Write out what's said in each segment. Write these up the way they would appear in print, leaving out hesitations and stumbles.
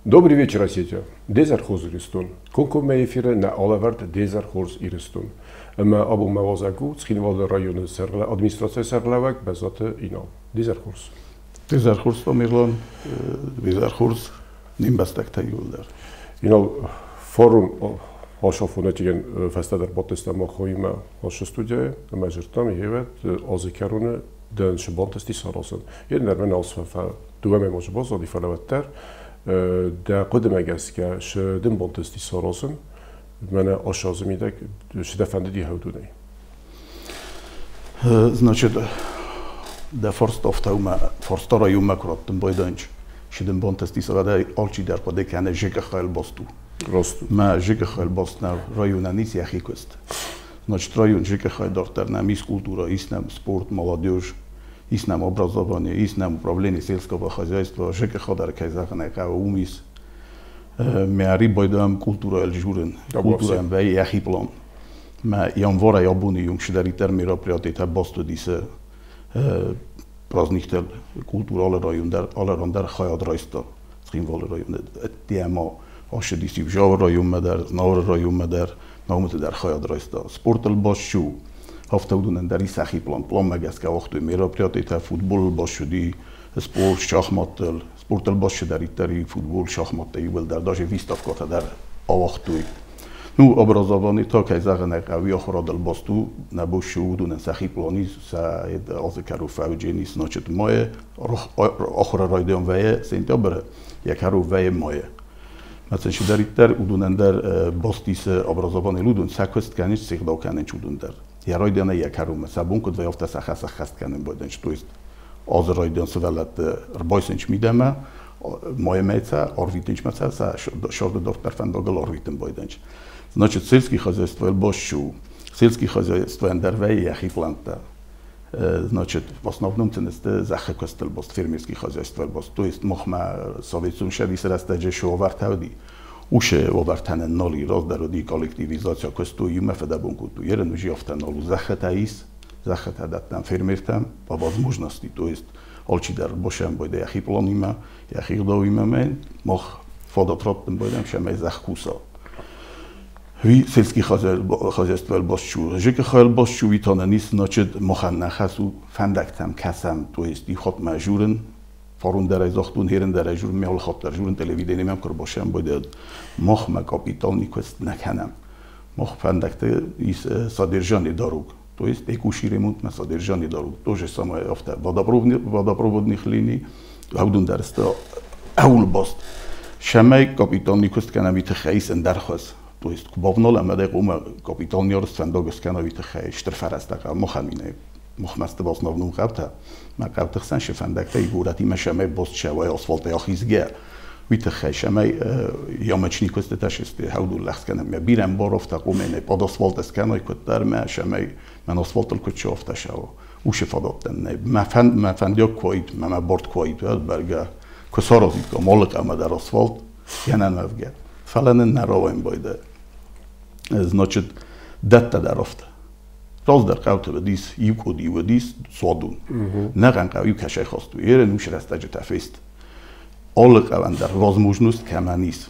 Добрый вечер, Осетия. Дезер хоз Иристон. Конкоммӕ эфиры нӕ алӕвӕрд Дезер хорз Ирыстон. Ӕмӕ абон мӕ уазӕг у Цхинвалы районы администрацийы сӕргълӕууӕг Бӕззаты Инал. Дезер хорз. Дезер хорз, Тамерлан. Дезер хорз. Не мбӕстӕгтӕ иууылдӕр. Инал, форум ашафонӕтиген фӕстӕдӕр бадтыстӕм махоимӕ ашы студияйы ӕмӕ дзырдтам йевӕд азы кӕроны дӕн шы бантысти саразын. Йе нӕрмӕ нал дыууӕ мӕй ма баззади, фӕлӕ уӕддӕр дӕ хъуыдымӕ гӕсгӕ шы дын бантысти саразын, мӕнӕ ашы азы мидӕг шы дӕ фӕндыди хӕудунӕй? Значит, дӕ фарст фарста районмӕ куы раттын байдайынч, шы дын бантысти саразын, алчидӕр хъуыды кӕны ЖКХ-йыл баст у. Раст у. Мӕ ЖКХ-йыл баст нӕу, районӕн ис йӕхи куыст. Значит, район ЖКХ-йы дарддӕр нӕм ис культура, ис нӕм спорт, молодежь, ис нӕм образование, ис нӕм управление сельского хозяйства, ЖКХ дӕр, кӕй зӕгъын ӕй хъӕуы, уым ис. Мӕ байдам культурӕйыл журын, культурӕйӕн вӕййы йӕхи план. Мӕ январӕй абоны онг цыдӕриддӕр мероприятитӕ баст уыдис праздниктыл, культура алы район дӕр, алы ран дӕр хайад райста Цхинвалы районы. Ӕдде ма ащыдис Ивжавы районмӕ дӕр, Знауыры районмӕ дӕр, наумыты дӕр хайад райста. Спортыл баст у, афтӕ уыдонӕн дӕр ис сӕхи план. Планмӕ гӕсгӕ уагътой мероприятитӕ, футболыл баст уыди, спорт, шахматтыл, спортыл баст цыдӕриддӕр и футбол, шахматтӕ иууылдӕр, даже выставкӕтӕ дӕр ауагътой. Ну, образование та, кӕй зӕгъын ӕй хъӕуы, ахуырадыл баст у, нӕ бон цы у, уыдонӕн сӕхи план ис, сӕ азы кӕрон фӕуджен ис, значит, майы, ахуыры райдиан вӕййы сентябры, йӕ кӕрон вӕййы майы. Мӕцӕн цыдӕриддӕр уыдонӕн дӕр баст ис образованиел, уыдон сӕ куыст кӕнынц, се гъдау кӕнынц уыдон дӕр. Йӕ райдианӕй йӕ кӕронмӕ сӕ бон куыд вӕййы, афтӕ сӕ хӕс ӕххӕст кӕнын байдайынц. То есть азы райдиан сывӕллӕтты ӕрбайсынц мидӕмӕ, майы мӕй сӕ арвитынц мӕ сӕ сӕ сӕрды дарддӕр фӕндагыл арвитын байдайынц. Значит, сельский хозяйствойыл баст у. Сельский хозяйствойӕн дӕр вӕййы йӕхи плантӕ. Значит, в основном цӕнысты зӕххы куыстыл баст, фермерский хозяйствойыл баст. То есть махмӕ Советон Цӕдисы рӕстӕджы цы уавӕртӕ уыди, уыцы уавӕртӕ нын нал и, раздӕр уыди коллективизация, куыстой, иумӕ фыдӕбон кодтой. Ерын уыди афтӕ нал у. Зӕххытӕ ис, зӕххытӕ дӕттӕм фермертӕм по возможности, то есть алчидӕр босӕн байда йӕхи планимӕ, йӕхи гъдауимӕ мӕ мах фадат раттын байдӕм, цӕмӕй зӕхх куса. Ви сельский хозяйствойыл баст у, ЖКХ-йыл баст у, уый та нын ис, значит, махӕн нӕ хӕс у фӕндӕгтӕм кӕсӕм, то есть иу хатт мӕ журын, фарон дӕр ӕй загътон, херын дӕр ӕй журын, ме алы хатт дӕр журын телевидениемӕ куы рбасӕм байдайӕд. Махмӕ капиталный куыст нӕ кӕнӕм. Мах фӕндӕгты ис содержание дорог, то есть текущий ремонт на содержание дорог. То же самое афтӕ водопроводных линий, уыдон дӕр сты ӕуыл баст. Цӕмӕй капиталный куыст кӕнӕм, уый тыххӕй ис ӕндӕр хуыз. То есть куы бавналӕм, ӕдӕй хъуамӕ капиталный арӕзт фӕндаг скӕна, уый тыххӕй стыр фӕрӕзтӕ хъӕуы. Махӕн уый махмӕ сты в основном хъӕутӕ. Мӕ хъӕуты хсӕн цы фӕндӕгтӕ и горӕтимӕ цӕмӕй баст сӕуай асфальтӕй ахизгӕ, уый тыххӕй цӕмӕй ямочный куыстытӕ сысты, хӕудул лӕгъз кӕнӕм. Мӕ бирӕ ӕмбарафтӕ хъуамӕ нӕ под асфальт скӕной куыддӕр мӕ, цӕмӕй мӕн асфальтыл куыд сӕфтӕ сӕуа. Уыцы фадаттӕн нӕй. Мӕ фӕндиаг куы уаид, мӕ мӕ борд куы уаид, уӕд бӕргӕ куы саразиккам алы къамӕ дӕр асфальт, гӕнӕн уӕвгӕ. Фӕлӕ нын нӕ рауайын байдайы. Значит, дӕттӕ дӕр афтӕ. Раздӕр хъӕуты уыдис, иу къуди уыдис суадон. Нӕхъӕн хъӕу иу кӕсӕй хастой. Ерын уыцы рӕстӕджытӕ фест. Алы хъӕуӕн дӕр возможность кӕмӕн ис,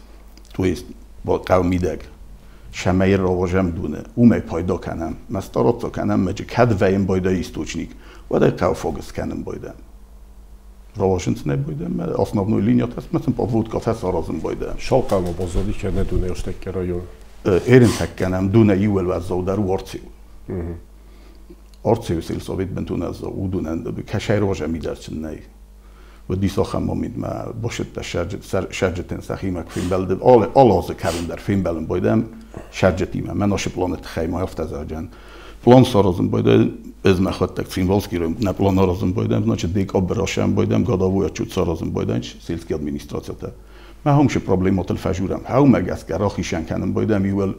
то есть хъӕу мидӕг, цӕмӕй рауазӕм доны, уымӕй пайда кӕнӕм. Мӕ стараться кӕнӕм, мӕ кӕд вӕййын байдайы источник, уӕд ӕй хъӕу фогыс кӕнын байдайӕм. Равазынц нӕ байдайӕм, основной линия мӕ сын подводка фӕцаразын байдайӕм. Шалхъӕумӕ баззади кӕнӕ дунейы ӕстӕккӕ район? Érintеккенем Dune иууыл уӕззаудӕр у Арцеу. Арцеу сельсовет бынтон уӕззау уыдонӕн кӕсӕй разӕм идӕрчын нӕй. Уыдис ахӕм момент, мӕ басыдта сӕрджытӕн сӕхимӕ куы фембӕлд, алы азы кӕрон дӕр фембӕлын байдӕм сӕрджытимӕ. Мӕн ашы планы тыххӕй ма афтӕ зӕгъджан. План саразын байдӕм, ӕз мӕхуӕдтӕг Цхинвалский район нӕ план аразын байдӕм, значит, декабрь ашӕм байдӕм, годовой отчет саразын байдӕм сельский администрацията. Мӕ хомшы проблематыл фӕжурӕм. Хӕумӕ гӕсгӕ рахисӕн кӕнын байдӕм иуыл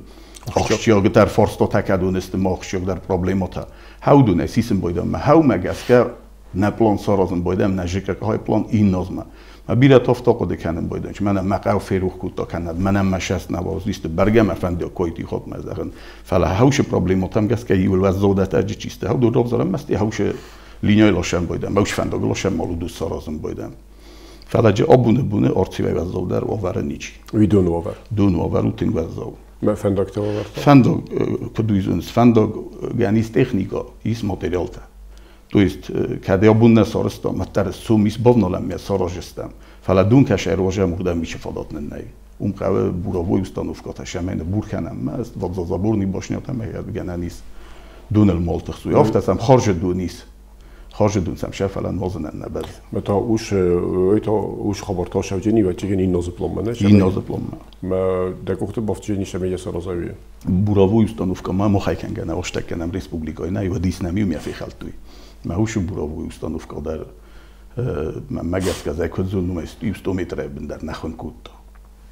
Ахсджиагдӕр фарстатӕ кӕд уыдысты ма ахсджиагдӕр проблемӕтӕ. Хӕудунӕй сисын байдам ма хӕумӕ гӕсгӕ нӕ план саразын байдам нӕ ЖКХ-йы план инназмӕ. Ма бирӕ тафта хъуыды кӕнын байдам, мӕнӕ мӕ хъӕу ферох кодта кӕнӕд, мӕнӕ мӕ сӕст нӕ бауыздисты, бӕргӕ мӕ фӕнды койти хотмӕ зӕгъын. Фӕлӕ хӕусы проблематӕм гӕсгӕ иуыл уӕззаудӕт ӕджы чисты хӕудур равзарӕм мӕсти хӕусы линяй ласӕн байдам, хӕус фӕндаг ласӕн малудус саразын байдам. Фӕлӕ джы абоны боны арцивӕй уӕззаудӕр уавӕры ничи. Уый доны уавӕр? Доны уавӕр у тынг уӕззау. Мӕ фӕндӕгты уавӕр? Фӕндаг, куыд уый зоныс, фӕндагӕн ис техника, ис материалтӕ. То есть, кӕд абон нӕ сарӕзтам, уӕддӕр сом ис бавналӕм, мӕ саразыстӕм. Фӕлӕ дон кӕсӕй руазӕм, уырдӕм ничи фадат нын нӕй. Уым хъӕуы буровой установкӕтӕ, сӕмӕй ныббур кӕнӕм, мӕ заборный башнятӕ мӕ гӕнӕн ис доныл мал тыхсуй. Афтӕ сӕм хорзы дон ис. Хорзы дон сӕм сӕ фӕлӕ нозынӕн нӕ бӕззы. Мӕ та ус, та ус хабар та шавджени вӕччеген иннозы пломмӕ, не? Иннозы пломмӕ. Мӕ дӕ къухты бафтджени сӕмӕ йӕ саразауи. Буровой установка ма мохай кӕнгӕ нӕ остӕг кӕнӕм республикӕй нӕ, уӕд ис нӕм иумӕ фехӕлдтой. Мӕ усы буровой установка дӕр мӕ гӕсгӕ зӕй куыд зонун, 100 метрӕй бындӕр нӕ хуын кодта.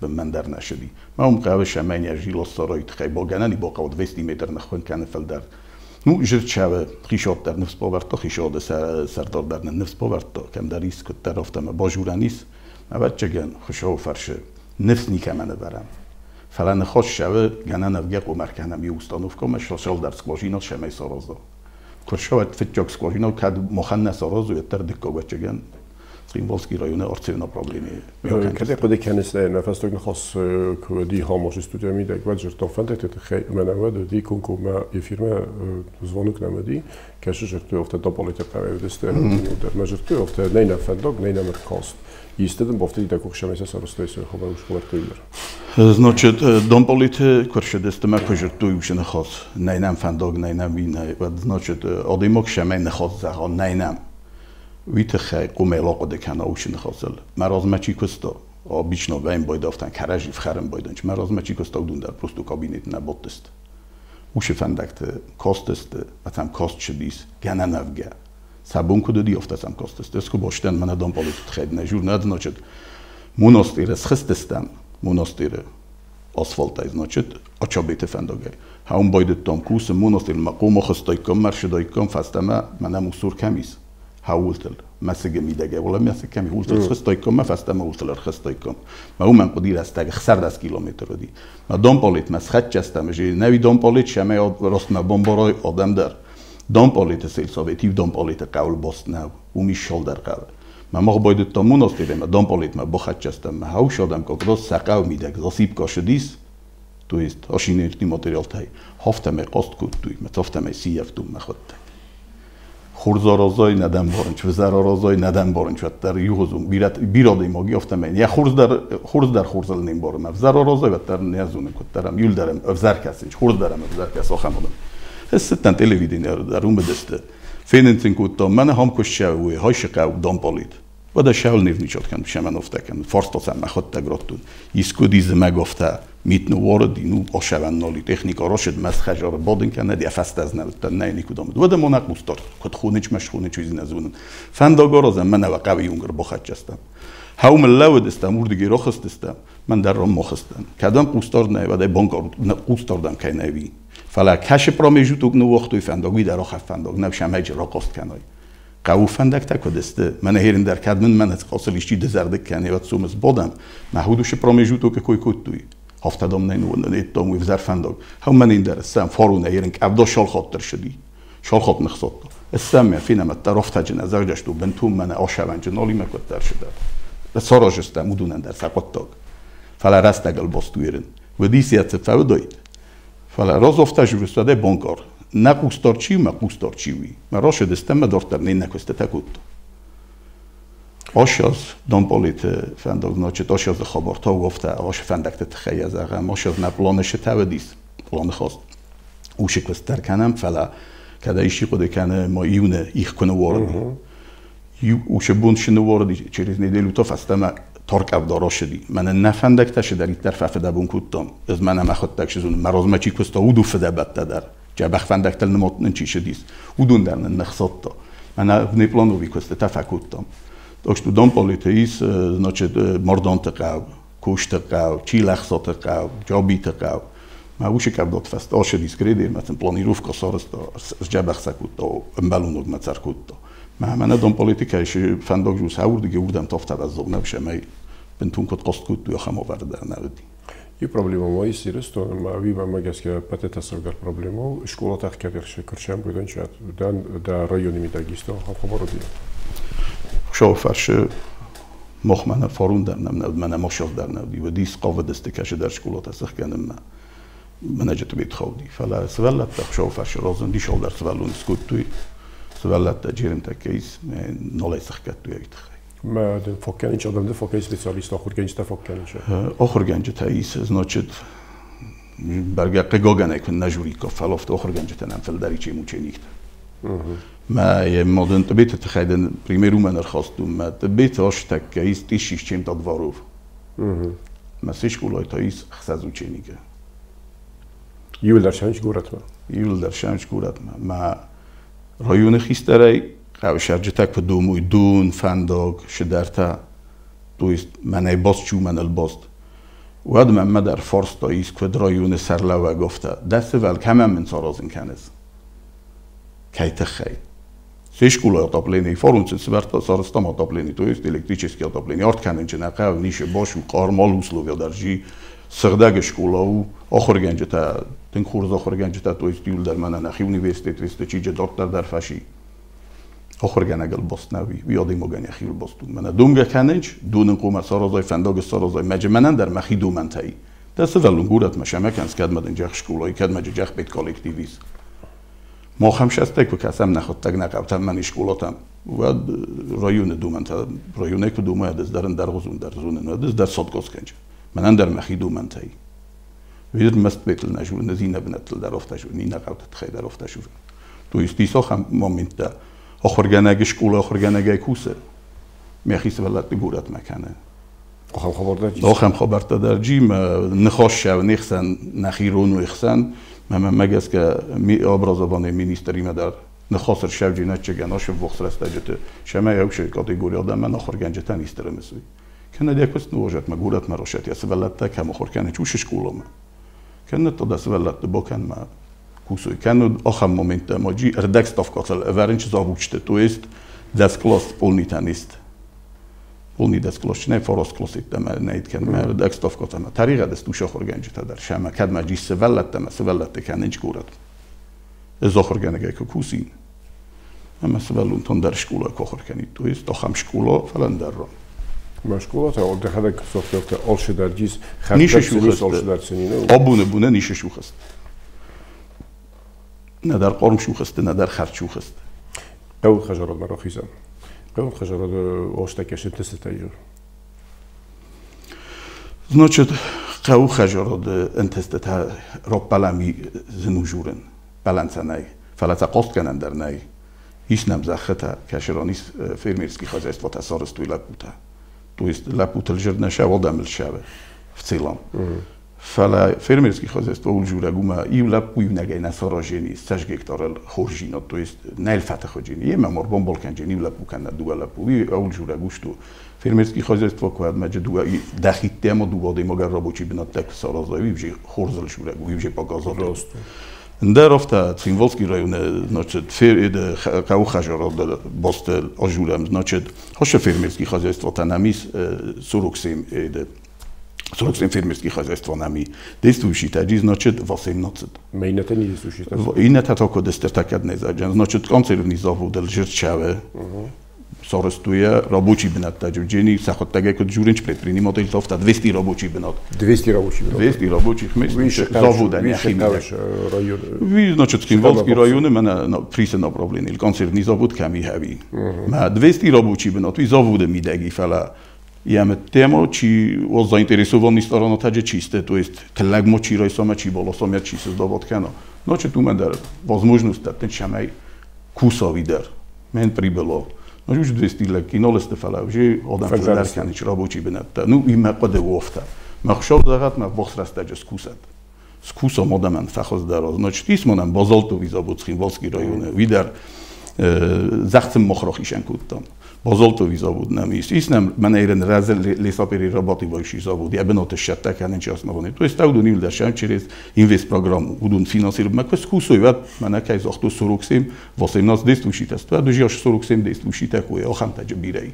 Мӕн дӕр нӕ сыди. Мӕ уым хъӕуы сӕмӕй не жилоссарой тыххӕй богӕнӕн бохъӕуы 200 метр ныххуын кӕны фылдӕр. Ну, жирчавы хисод дӕр ныфс бавӕрдта, хисоды сӕрдар дӕр нын ныфс бавӕрдта, кӕмдӕр ис, куыддӕр афтӕ мӕ бажурӕн ис. Ӕвӕццӕгӕн, Хуыцауы фӕрсы, ныфс никӕмӕн ӕвӕрӕм. Фӕлӕ ныхас цӕуы, гӕнӕн ӕвгӕ къомар кӕнӕм иу установкӕмӕ, сӕлдӕр скважина сӕмӕй сараза. Куы рцӕуӕд фыццаг скважина, кӕд махӕн нӕ саразой, уӕддӕр дыккаг ӕвӕццӕгӕн Цхинвалский районы ӕрцӕуы направление. Кӕд хъуыды кӕныс, нӕ фӕстаг ныхас куы уыди Хамосы студийы мидӕг, уӕд зыдтон фӕндӕгты тыххӕй, ӕмӕ нӕ уӕд уыди комкоммӕ эфирмӕ звонок нӕм уыди, кӕсы зыдтой, афтӕ Дабалиты хъӕуӕй уыдысты дӕр мӕ зыдтой, афтӕ нӕй нӕ фӕндаг, нӕй нӕм ӕркаст. Исты дын бафтыди дӕ къух сӕмӕй сӕ сарӕзтой, цы хабар ус хабӕрттӕ дӕр. Значит, Домполиты куы рцыдысты мӕ куы зыдтой уыцы ныхас, нӕй нӕм фӕндаг, нӕй нӕм уый, нӕй, уӕд, значит, адӕймаг сӕмӕй ныхас зӕгъа, нӕй нӕм. Уый тыххӕй къумел ахъуыды кӕна уыцы ныхасыл. Мӕ размӕ чи куыста, обычно вӕйын байдавтӕн кӕрӕдзи фхӕрын байдӕнч. Мӕ размӕ чи куыста, уыдон дӕр просто кабинеты нӕ бадтысты. Уыцы фӕндӕгты кастысты, ӕцӕм каст цыдис, гӕнӕн ӕвгӕ. Сӕ бон куыд уыди, афтӕ сӕм кастысты. Ӕз куы бастӕн, мӕнӕ Домполиты тыххӕй нӕ журнал, значит, монастыры схызтыстӕм, монастыры асфальтӕй, значит, Ачабеты фӕндагӕй. Хӕуын байдыдтам кусын монастырмӕ, хъомы хызтаиккам, мӕрсыдаиккам фӕстӕмӕ, мӕнӕ мусор кӕм ис, хӕуылтыл, мӕсыгы мидӕгӕй, уӕлӕ мӕсыг кӕм и, уылтыл схызтаиккам мӕ фӕстӕмӕ уылтыл ӕрхызтаиккам. Мӕ уымӕн хъуыди рӕстӕг 16 километр уыди. Мӕ Домполитмӕ схӕццӕ же нӕуи Домполит сӕмӕй ростмӕ бомбарой адӕм дӕр. Домполиты сельсовет иу Домполиты хъӕуыл баст нӕу, уым ис шалдӕр хъӕуы. Мӕ мах байдыдтам монастырмӕ, Домполитмӕ бахӕццӕ мӕ хӕус адӕм как раз сӕ хъӕуы мидӕг засыпка шыдис, то есть ашинерти материалтӕй хафтӕмӕй хъаст кодтой, мӕ цафтӕмӕй сийӕфтон мӕхуӕдтӕг. Хорз аразай, нӕ дӕм барынч, взӕр аразай, нӕ дӕм барынч, уӕддӕр иугъуызон бирӕ адӕймаги афтӕмӕй йӕ хорз дӕр хорз дӕр хорзыл не мбары, мӕ взӕр аразай, уӕддӕр нӕ зоны, куыддӕр ӕм иул дӕр ӕвзӕр кӕсынч, хорз дӕр ӕм ӕвзӕр кӕс, ахӕм адӕм. Ӕз цыдтӕн телевидение дӕр уым уыдысты. Фенын сын кодтам, мӕнӕ хам куы ссӕуы, хайсы хъӕу Домполит. Уӕдӕ сӕуыл нивничат кӕн, сӕмӕн офтӕ кӕн, фарста сӕм мӕхуӕдтӕг раттун. Искуд изымӕг офтӕ мит ныууарыди, ну, асӕвӕн нал и, техника рашыд, мӕ хӕзары бадын кӕнӕд, йӕ фӕстӕ знӕуыдтӕн, нӕй никуыдӕм. Уӕдӕ ма нӕ хъусдард, куыд хонич мӕ схонич, уый нӕ зонын. Фӕндаг аразӕм, мӕнӕ уӕ хъӕуы иунгӕр бахӕццӕстӕм. Хӕумыл лӕууыдыстӕм, уырдыгӕй рахызтыстӕм, мӕн дӕр ром махызтӕн. Кӕдӕм хъусдард нӕй, уӕдӕй банкъард хъусдардӕм кӕй нӕ уи. Фӕлӕ кӕсы промежуток ныууагътой фӕндаг, уый дӕр ахӕм фӕндаг, нӕ сӕмӕджы рахъаст кӕной. Хъӕуы фӕндӕгтӕ куыд сты, мӕнӕ херин дӕр кӕд мын мӕнӕ цъхъосыл исчи дызӕрдыг кӕны, уӕд сомыс бодӕм, мӕ худусы промежутокы кой кодтой. Афтӕдом нӕ ныууыннедтом уый взӕр фӕндаг. Хӕу мӕн дӕр ссӕм фаруна ерын къӕвда шалхат дӕр Шалхат ныхсадта. Ссӕм мӕ финӕмӕ рафтаджын ӕзӕгдӕсту бынтон мӕнӕ асӕвӕнджы налимӕ куыддӕр шыдӕр. Саразыстӕм уыдонӕн дӕр сӕ хъуыддаг. Фӕлӕ рӕстӕгыл басту ерын. Уыдис йӕ цы фӕуыдаид. Фӕлӕ разофта журналисттӕ банкъар. Нӕ хъусдар чи у, мӕ хъусдар чи у. Мӕ рашыдыстӕм мӕ дарддӕр не ннӕ куыстытӕ кодта. Ашаз Домполиты фӕндаг, значит, ашазы хабар таугофта, ашы фӕндӕгты тыххӕй зӕгъӕм, ашаз нӕ планы шытӕ уыдис, планы хаст. Ушы куыст дӕр кӕнӕм, фӕлӕ кӕд исчи хъуыды кӕны, ма июны их куы ныууарыди. Ушы бон шы ныууарыди, через неделю та фӕстӕмӕ таркъӕвда рашыди. Мӕнӕ нӕ фӕндӕгтӕ шыдӕриддӕр фӕфыдӕбон кодтам. Ӕз мӕнӕ мӕхуыдтӕг шызон, мӕ размӕ чи куыста, уыдон фыдӕбӕттӕ дӕр. Джӕбӕх фӕндӕгтыл нымад нын чи шыдис, уыдон дӕр нын ныхсадта. Мӕнӕ внеплановый куыстытӕ фӕкодтам. Так что Домполиты ис, значит, Марданты хъӕу, Косты хъӕу, Чилӕхсаты хъӕу, Джабиты хъӕу. Мӕ уышы кӕвдат фӕст ашыдис грейдер, мӕ планировка сарызта, сджӕбӕх сӕ кодта, ӕмбӕлон мӕ кодта. Мӕ мӕнӕ дон политикӕ фӕндаг жус аурдыге урдӕм тафтавӕззог нӕвсӕмӕй бынтон куыд хъаст кодтой, ахӕм авӕры дӕр нӕ уыди. И проблема ма ис Ирыстоны, ма уый мӕнмӕ гӕсгӕ ӕппӕты тӕссагдӕр проблема у, скъолатӕ ӕхгӕд куы рсӕмбӕлдӕн чат, дӕн дӕ районы мидӕг исты ахӕм хабар уыди? Хуыцауы фӕрсы, мах мӕнӕ фарон дӕр нӕм нӕ уыд, мӕнӕ махсӕв дӕр нӕ уыди, уыдис хъавыдысты кӕсыдӕр скъолатӕ сыхгӕнынмӕ. Мӕнӕ Джытыбет хауди. Фӕлӕ сывӕллӕттӕ Хуыцауы фӕрсы разынди, шалдӕр сывӕллоны скодтой, сывӕллӕттӕ джерымтӕккӕ ис, налӕй сыхгӕдтой ай тыххӕй. Мӕ дын факкӕнынч, адӕм ды факкӕй специалист, ахуыргӕнджытӕ факкӕнынч. Ахуыргӕнджытӕ ис, значит, бӕргӕ хъыгагӕнӕй куы нӕ журикка фӕлӕфты ахуыргӕнджытӕ нӕм фылдӕр ичем ученикты. Мӕ мадын Тъбеты тыххӕй дын пример уымӕн ӕрхастон, мӕ Тъбеты астӕккӕ ис тысячи с чем-то дворов. Мӕ се скъолайы та ис 6 ученика. Иуылдӕр сӕнч горӕтмӕ? Иуылдӕр сӕнч горӕтмӕ. Мӕ районы хистӕрӕй хъӕуы куы домой дон, фӕндаг, шыдӕртӕ, то есть мӕнӕй баст чу мӕныл баст. Уӕд мӕнмӕ дӕр фарста ис, куыд районы сӕрлӕууӕг афтӕ. Дӕ сывӕл кӕмӕн мын саразын кӕныс? Кӕй тыххӕй? Се скъолайы отопление, фарон сын сывӕрдта, сарӕзтам отопление, то есть электрический отопление. Арт кӕнын чи нӕ хъӕуы, нишы баш у, хъарм условия дӕр жи, сыгъдӕг скъола у, ахуыргӕнджытӕ, тынг хорз ахуыргӕнджытӕ, то есть иуылдӕр мӕнӕ нӕхи университет весты, чи дарддӕр дӕр фӕси. Ахуыргӕнӕгыл баст нӕ уый, уый адӕймагӕн йӕхиуыл баст у. Мӕнӕ домгӕ кӕнынч, донын хъомӕ саразай, фӕндаг саразай, мӕджы мӕнӕн дӕр мӕхи домӕнтӕй. Дӕ сывӕллон горӕтмӕ сӕмӕ кӕныс, кӕдмӕ дын джах скъолайы, кӕдмӕ джах педколлектив ис. Махӕм сӕстӕй куы кӕсӕм нӕхуыдтӕг нӕ хъӕутӕм, мӕн скъолатӕм, уӕд районы домӕнтӕ, районӕй куы домай, ӕз дӕр ӕндӕргъуызон дӕр зонын, уӕд ӕз дӕр садгоз кӕнчы. Мӕнӕн дӕр мӕхи домӕнтӕй. Видит мӕстбетыл нӕ журын, ӕз иннӕ бынӕттыл дӕр афтӕ журын, иннӕ хъӕуты тыххӕй дӕр афтӕ журын. То есть ис ахӕм моменттӕ, ахуыргӕнӕг скъола ахуыргӕнӕгӕй кусы, мӕхи сывӕллӕтты горӕтмӕ кӕны. Ахӕм хабар дӕр Ахӕм хабӕрттӕ дӕр джи, мӕ ныхас сӕв не хсӕн, нӕхи рону хсӕн, мӕ мӕ гӕсгӕ образование министримӕ дӕр ныхас ӕрсӕвджи нӕччегӕн ашы ввахс рӕстӕджыты, сӕмӕ еуше категори адӕмӕн ахуыргӕнджытӕн истырымысуй. Кӕнӕ дӕ куыст ныуазӕт мӕ горӕтмӕ расӕт, йӕ сывӕллӕттӕ кӕм ахуыр кӕны, уышы скъоламӕ. Кӕнӕ та дӕ сывӕллӕтты бакӕн мӕ кусой. Кӕнӕ ахӕм моменттӕ ма джи ӕрдӕгставкӕтыл ӕвӕрынч завучты, то есть 10 класс полный тенист. Полный 10 класс, не фараст класс иттӕ нӕ ит кӕн, мӕ ӕрдӕгставкӕтӕ мӕ тӕригъӕд ст уышы ахуыргӕнджытӕ дӕр, сӕмӕ кӕд мӕ джи сывӕллӕттӕ мӕ сывӕллӕтты кӕнынч горӕт. Ӕз ахуыргӕнӕгӕй куы кусин, ӕмӕ сывӕллон тон дӕр скъола куы ахуыр кӕнид, то есть ахӕм скъола, фӕлӕ ӕндӕр ран. Мӕ скъолатӕ, дӕхӕдӕг софтӕ алшыдӕр джис, Нишы шухӕст. Алшыдӕр цынин. Абоны бунӕ нишы шухӕст. Нӕдӕр хъарм шухӕст, нӕдӕр хӕрд шухӕст. Хъӕуы хӕдзарадмӕ рахизӕм. Хъӕуы хӕдзарады остӕкӕсы тысытӕ ис. Значит, хъӕуы хӕдзарады ӕнтыстытӕ раппӕлӕм зын у журын, пӕлӕнцӕ нӕй, фӕлӕ цӕ хъастгӕнӕн дӕр нӕй. Ис нӕм зӕххытӕ, кӕсыран ис фермерский хозяйствотӕ сарӕзтой лӕппутӕ. То есть лӕппутыл жыр нӕ сӕ, адӕмыл сӕвы в целом. Фӕлӕ фермерский хозяйство ул журӕг уымӕ иу лӕппу иунӕгӕй нӕ саразени 100 гектарыл хорзинад, то есть нӕл фӕтыхуджини, емӕ мар бомбол кӕнджени иу лӕппу кӕнӕ дыууӕ лӕппу, уый аул журӕг у, что фермерский хозяйство куы ӕдмӕджы дыууӕ дӕхиттӕ ӕмӕ дыууӕ адӕймагӕн рабочий бынӕттӕ куы саразай, уый уже хорзыл журӕг, уый уже показатель. Ӕндӕр афтӕ Цхинвалский районы, значит, хъӕуы хӕдзарады басты ажурӕм, значит, хашы фермерский хозяйствотӕ нӕм ис 47 47 фермерский хозяйство нӕм и. Действующий таджи, значит, 18. Мӕ иннӕтӕ не действующий. Иннӕтӕ та куыд стыртӕкӕд не заджан, значит, консервный заводыл жирчавы сарӕзтой рабочий бынӕттӕ джени сӕхуыдтӕгӕй куыд журынч предприниматель афтӕ 200 рабочий бынат. 200 рабочих бынат. 200 рабочих мест заводӕн йӕхи мидӕг. Район. Ви, значит, Цхинвалский районы мӕнӕ присы направление, консервный завод кӕм и хӕви. Мӕ 200 рабочий бынат, уый заводы мидӕги, фӕлӕ йӕм тема, чи was заинтересованный сторона таджы чисте, то есть тыллӕг чи райсома, чи баласома, чи создавать кӕна. Значит, уымӕн дӕр возможность дӕттын, цӕмӕй куса дӕр. Мӕн прибыло. Ну, уже 200 лӕг кинолысты, фӕлӕ уже адӕм фылдӕр кӕнынц рабочий бынӕттӕ. Ну, уый мӕ хъуыды у афтӕ. Мӕ Хуыцау зӕгъӕд, мӕ ввахс рӕстӕджы скусӕд. Скусом адӕмӕн фӕхуыздӕр. Значит, ис мӕнӕн базальтовый завод Цхинвалский районы. Уый дӕр зӕхцын мах рахизӕн кодтам. Базальтовый завод нам есть. Есть нам манейрен лесоперерабатывающий завод. Я бы нотешаттак основанный. То есть так удун через инвестпрограмму. Удун финансируем. Кусой, манакай захту 47, 18 действующий тест. Даже 47 действующий такой, охантаджа бирей.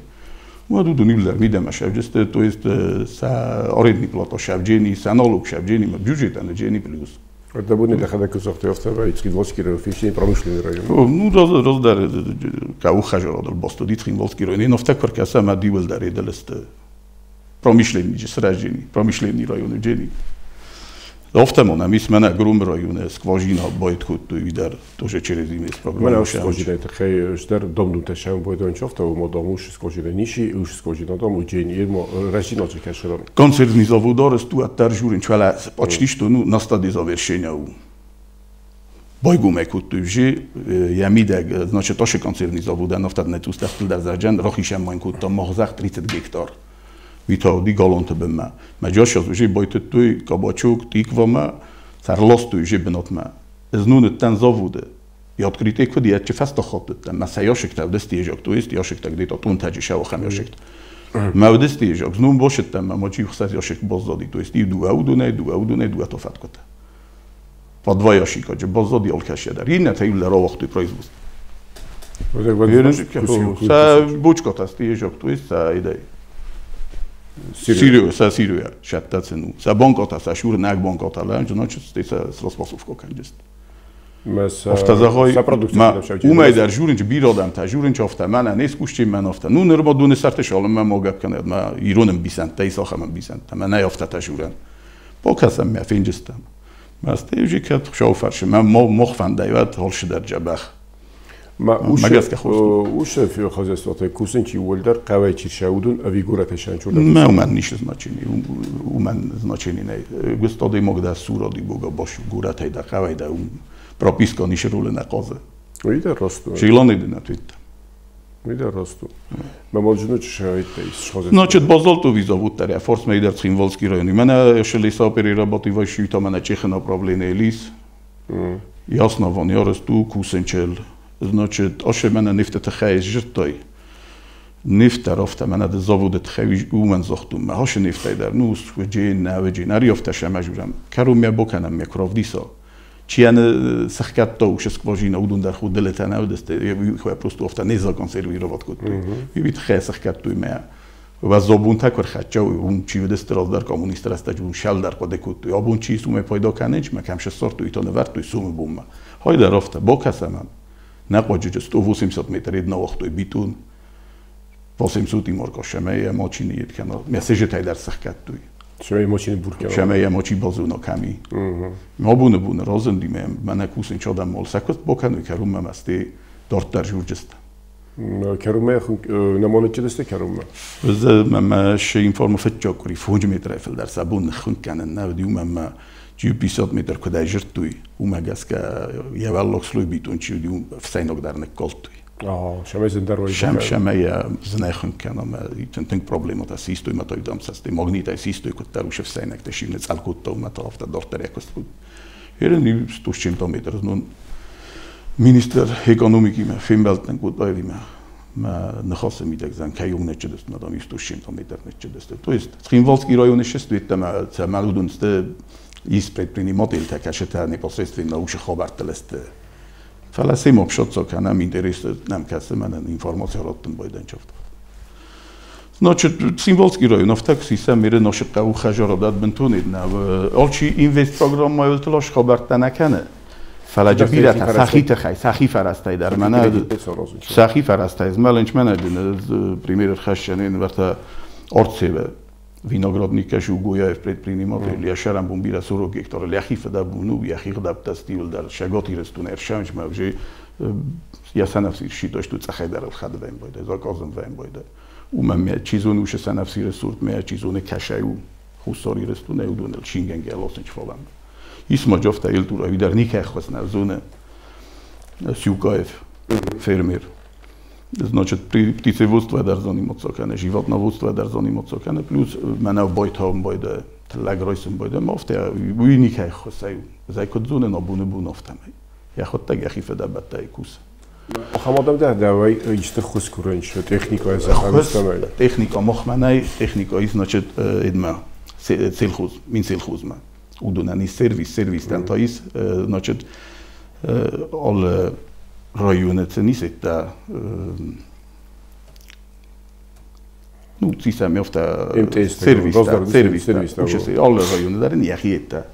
Удун илдар мидема шавджест, то есть са арендный плата шавджени, са налог шавджени, бюджет джени плюс. Это будет для кусок Цхинвальский фишни промышленный район. Ну, раздар каухажародал басту Цхинвальский район. Но в такой касама дивелдар эделест промышленный же сражение, промышленный район джени. Автомон, мис мена грум район, скважина байткут видар тоже через инвест программу. Мена скважина это хей ждер дом дутешем байдон чофта у модамуш скважина ниши уш скважина дом уджени ирмо режина чекашером. Концерный завод сту аттар журин чвала почти что ну на стадии завершения у. Байгумек уттужи я мидег значит тоже концерный завод нафтад нетустахтл дарзаджан рохишем майнкутта махзах 30 гектар. Витауди галонтыбымма. Маджашаз уже байтыттуй кабачок, тиквама, царластуй же бенотма. Знунуттан заводы. И открытый куди я чефаста хаттыттан. Масаяшик тавдестижак, то есть яшик так где-то тунтаджи шавахам яшик. Мавдестижак, знун бошеттан, мачи хсаз яшик базади, то есть и дуаудунай, дуаудунай, дуатофаткота. По два яшика, же базади алкашедар. И на таюлла равахты производство. Бочкотастижак, то есть са идей. Сирию, са Сирия, шаттацену. Са банкота, са шурнак банкота, значит, это с распасовкой, конечно. Автозагой, ма умейдар журинч биродам та журинч авта, мана не скушчи ман авта. Ну нерма дуне сартеш алым ма могап канад, ма иронем бисант, та исахам бисант, ма не авта та журен. Покасам ма финджестам. Ма стевжи кат шауфарш, ма мохфан дайват холшидар джабах. Ма уше хозяйство кусенчи уолдар қавай чиршаудун авигурате шанчурда. Ма умен ниш значение, умен значение не. Густади могда суради бога баш гурате да қавай да прописка ниш руле на қаза. Уида росту. Шиланы да натвит. Уида росту. Ма можну чшаите из хозяйство. Значит базальтовый завод таря форс мейдер Цхинвальский район. Мена лесоперерабатывающий там на чехе направление лис. Ясно вон я росту кусенчел. Значит, аше мена нефтетехай жиртой. Нефтарафта мена де завод тхай умен захтум. Аше нефтайдар ну джин навджин ариофта шамажурам. Карум я боканам я кровдиса. Чиан сахкатто уш скважина удун дар худ делета навдесте. Я просто офта не законсервировать кот. И вит хай сахкатто ме. و زبون تکر خچه و اون چی ودست راز در کمونیست راست جون شل در قده کت یا بون چی سوم پیدا کننج ما کمش سارت تو ایتان ورت تو سوم بوم های در رفته با کسمم نقاجج 180 метр една вахтой битун 800 марка шемея мочини еткана месеже тайдар сахкаттуй шемея мочини буркана шемея мочи базуна ками ма буне буне разынди ме мана кусин чадам мол сакот бокану карум масти дорттар журджест Керуме намонечедесте керуме. Ма ше информа фетчокри 5 метр филдар сабун хунканен навди ма 50 метр кудай жиртуй умагаска яваллокслуй битун чиуди фсайногдарник колтуй. Аа, шемей зендарвай. Шем шемей знайхункана ма тэнк проблемата систуй ма тойдам састи магнитай систуй коттар уше фсайнак тешивне цалкутта ума тафта дортерекост. Ерен 100 с чем-то метр, ну министр экономики ма фембелтен кутайви ма нахасем идегзан каюгнечедест мадам 100 с чем-то метр нечедест. То есть Цхинвальский район шестуиттама цамалудунсте из предприниматель такашета непосредственно уши хабартелест. Фаласим общаться канам интерес нам касаемо информация ротен байденчафт. Значит, Цхинвальский район автакси сам мере наши қау хажарадат бентунид на алчи инвест программа өлтелаш хабартанакане. فلج بیرت سخی تخی سخی فرستای در من سخی فرستای از ملنچ من пример хашчанен варта орцеве виноградника шугояев предприниматель яшарам бум бира 40 гектар ляхиф да ну яхих да птастил дар шаготи рестун эршамч ма уже ясанавсир шидош ту цахайдар хадвем бойда заказым вем бойда умам ме чизун уше санавсир сурт ме чизуне кашаю хусори рестун эудунел шингенгелосинч фолам Исма ջոֆտա իլտուրա վիդար նիքա խոսնա զունը Сюкаев фермер. Значит, птицеводство дар заниматься животноводство дар заниматься плюс мана бойтам бойда тлагройсым бойда мафта уиникай хосаю. Зайкот зуне на буне бунофтам. Я хот так яхифе да баттай кус. Хамадам давай исты ххуыс курынч, техника захамыстамай. Техника мохманай, техника is значит эдма сельхоз, минсельхозма. Удонан is сервис, сервис тан is значит alle районы ценисетта ну цисам ёфта сервис, сервис, сервис, alle районы дар яхиетта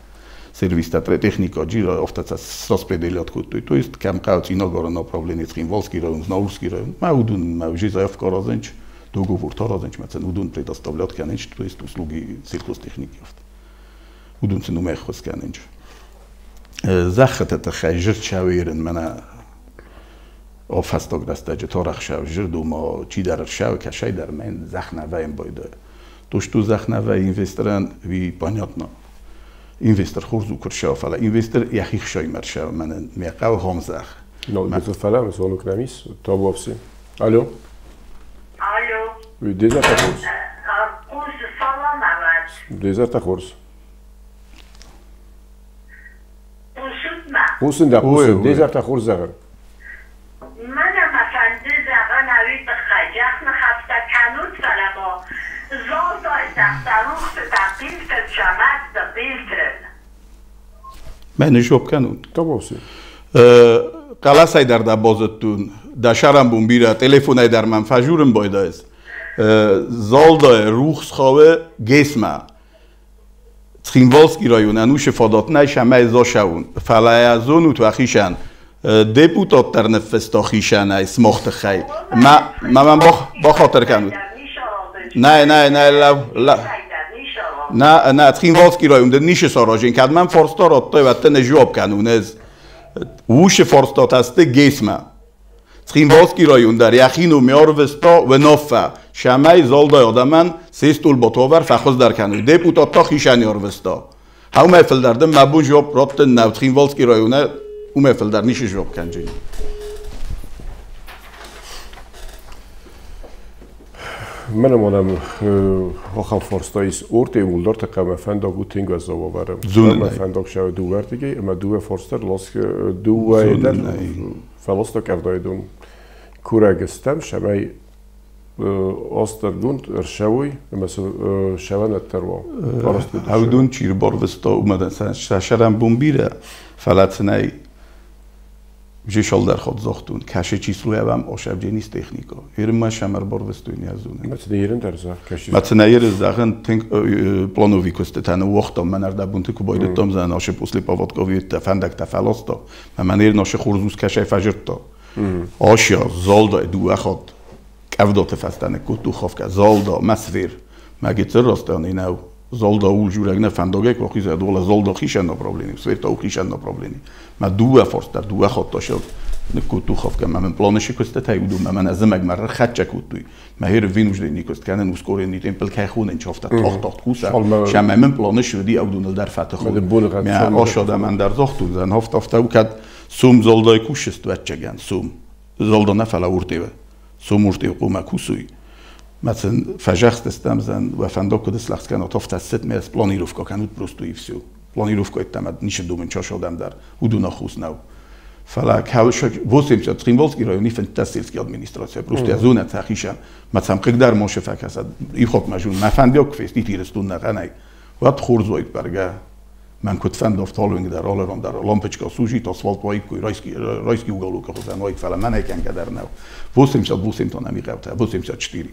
сервиста техника джира офтаца распределят кутуй. То есть кем каут иногда направление Цхинвалский район, Знаурский район. Ма удун, ма уже заявка разенч, договор таразенч, ма цен удун предоставлят кененч, то есть услуги сельхозтехники офт. Удун цен умехос кененч. Захат хайжир чавирен мана офастограста торах шав жирдума чи дар шав кашай дар мен захнаваем бойда. То что захнава инвесторан ви понятно. Инвестор хурзу куршав фала инвестор яхих шаймар шав мен меқав хомзах. Но это фала зону кнамис табовси. Алло. Алло. Ви дезата хорс. Курс саламават. Дезата хорс. Курсутма. Курсун да курсун дезата хорс загар. Мана мафанди заган ави тхаджах нхафта канут фалабо. Мен жоп канун. Табовси. Қаласай дар дабозтун, дашарам бумбира, телефонай дар ман фажурым бойдайс. Залдай рухсхаве гесма. Цхинвалский район, ануше фадатнай шамай зошаун. Фалаязону туахишан. Депутат тарнефестахишан смохтхай. Ма ман бахатер канут. Nej, nej, nej, la. Na, na, Цхинвалский район, да нише саражин, кад ман форста раттай ваттен жуоб канун ez. Уше форстат асте гесма. Цхинвалский район дар яхину миарвеста венофа. Шамай залдай адаман сестул ботовар фахоз дар канун. Депутат та хишан ярвеста. Хаумефел дардем мабун жуоб раттен нав Цхинвалский района умефел дар нише жуоб канжин. Менемонам хохам форстаис орте улдар тақама фендаг у тинга зававарам. Фендаг шав дувертиги, ма дуве форстер лоск дуве фалосток авдайдун курагестем шамай остергунд ршавуй, ма шаванаттерво. Авдун чирборвеста умадан шашарам бумбира фалацнай Жешалдар ход зохтун, каше числуевам ошабженис техника. Ирма шамар борвестуни азуна. Мацнеирен дарзах каши. Мацнеир захен тинк планови костетан уохтам менарда бунты кубайдтам зан аше после паводкови фендак тафалоста. Манер наше хурзус каше фажирта. Ашя залда дуахот кавдот фастане кутуховка залда масвир. Магицеростан инау залда ул журагна фендагек вахиза дола залда хишан направлени, сверта у хишан направлени. Ма дуа форстар дуа хатташав кутуховка ма мен планыши костетай уду ма мен азымаг мар хатча кутуй. Ма хер винуждени кост канен ускорени темпел кайхунен чофта тох тох куса. Шама мен планыши ди авдунал дар фатах. Ма ашада мен дар зохтун зан хофт афта укад сум залдай кушест ватчаган сум. Залда нафала уртева. Сум уртев кума кусуй. مثلا فجخت استمزن و فندق کد اسلخت کن اتافت از ست میز планировка канут просто и всё. Планировка это нише думен чашодам дар удуна хус нав. Фалак хавшак 80 Цхинвалский район фантастический администрация просто зона тахишан. مثلا قدر ماشفك هسد يخط مجون ما فندق فيست يتيرستون نغني وات خورزويت برگه من куд фендов талунг дар аларам дар лампочка сужит асфальт вайку райский райский уголок хозан вайк фала манекен кадар нав 88 намиқавта 84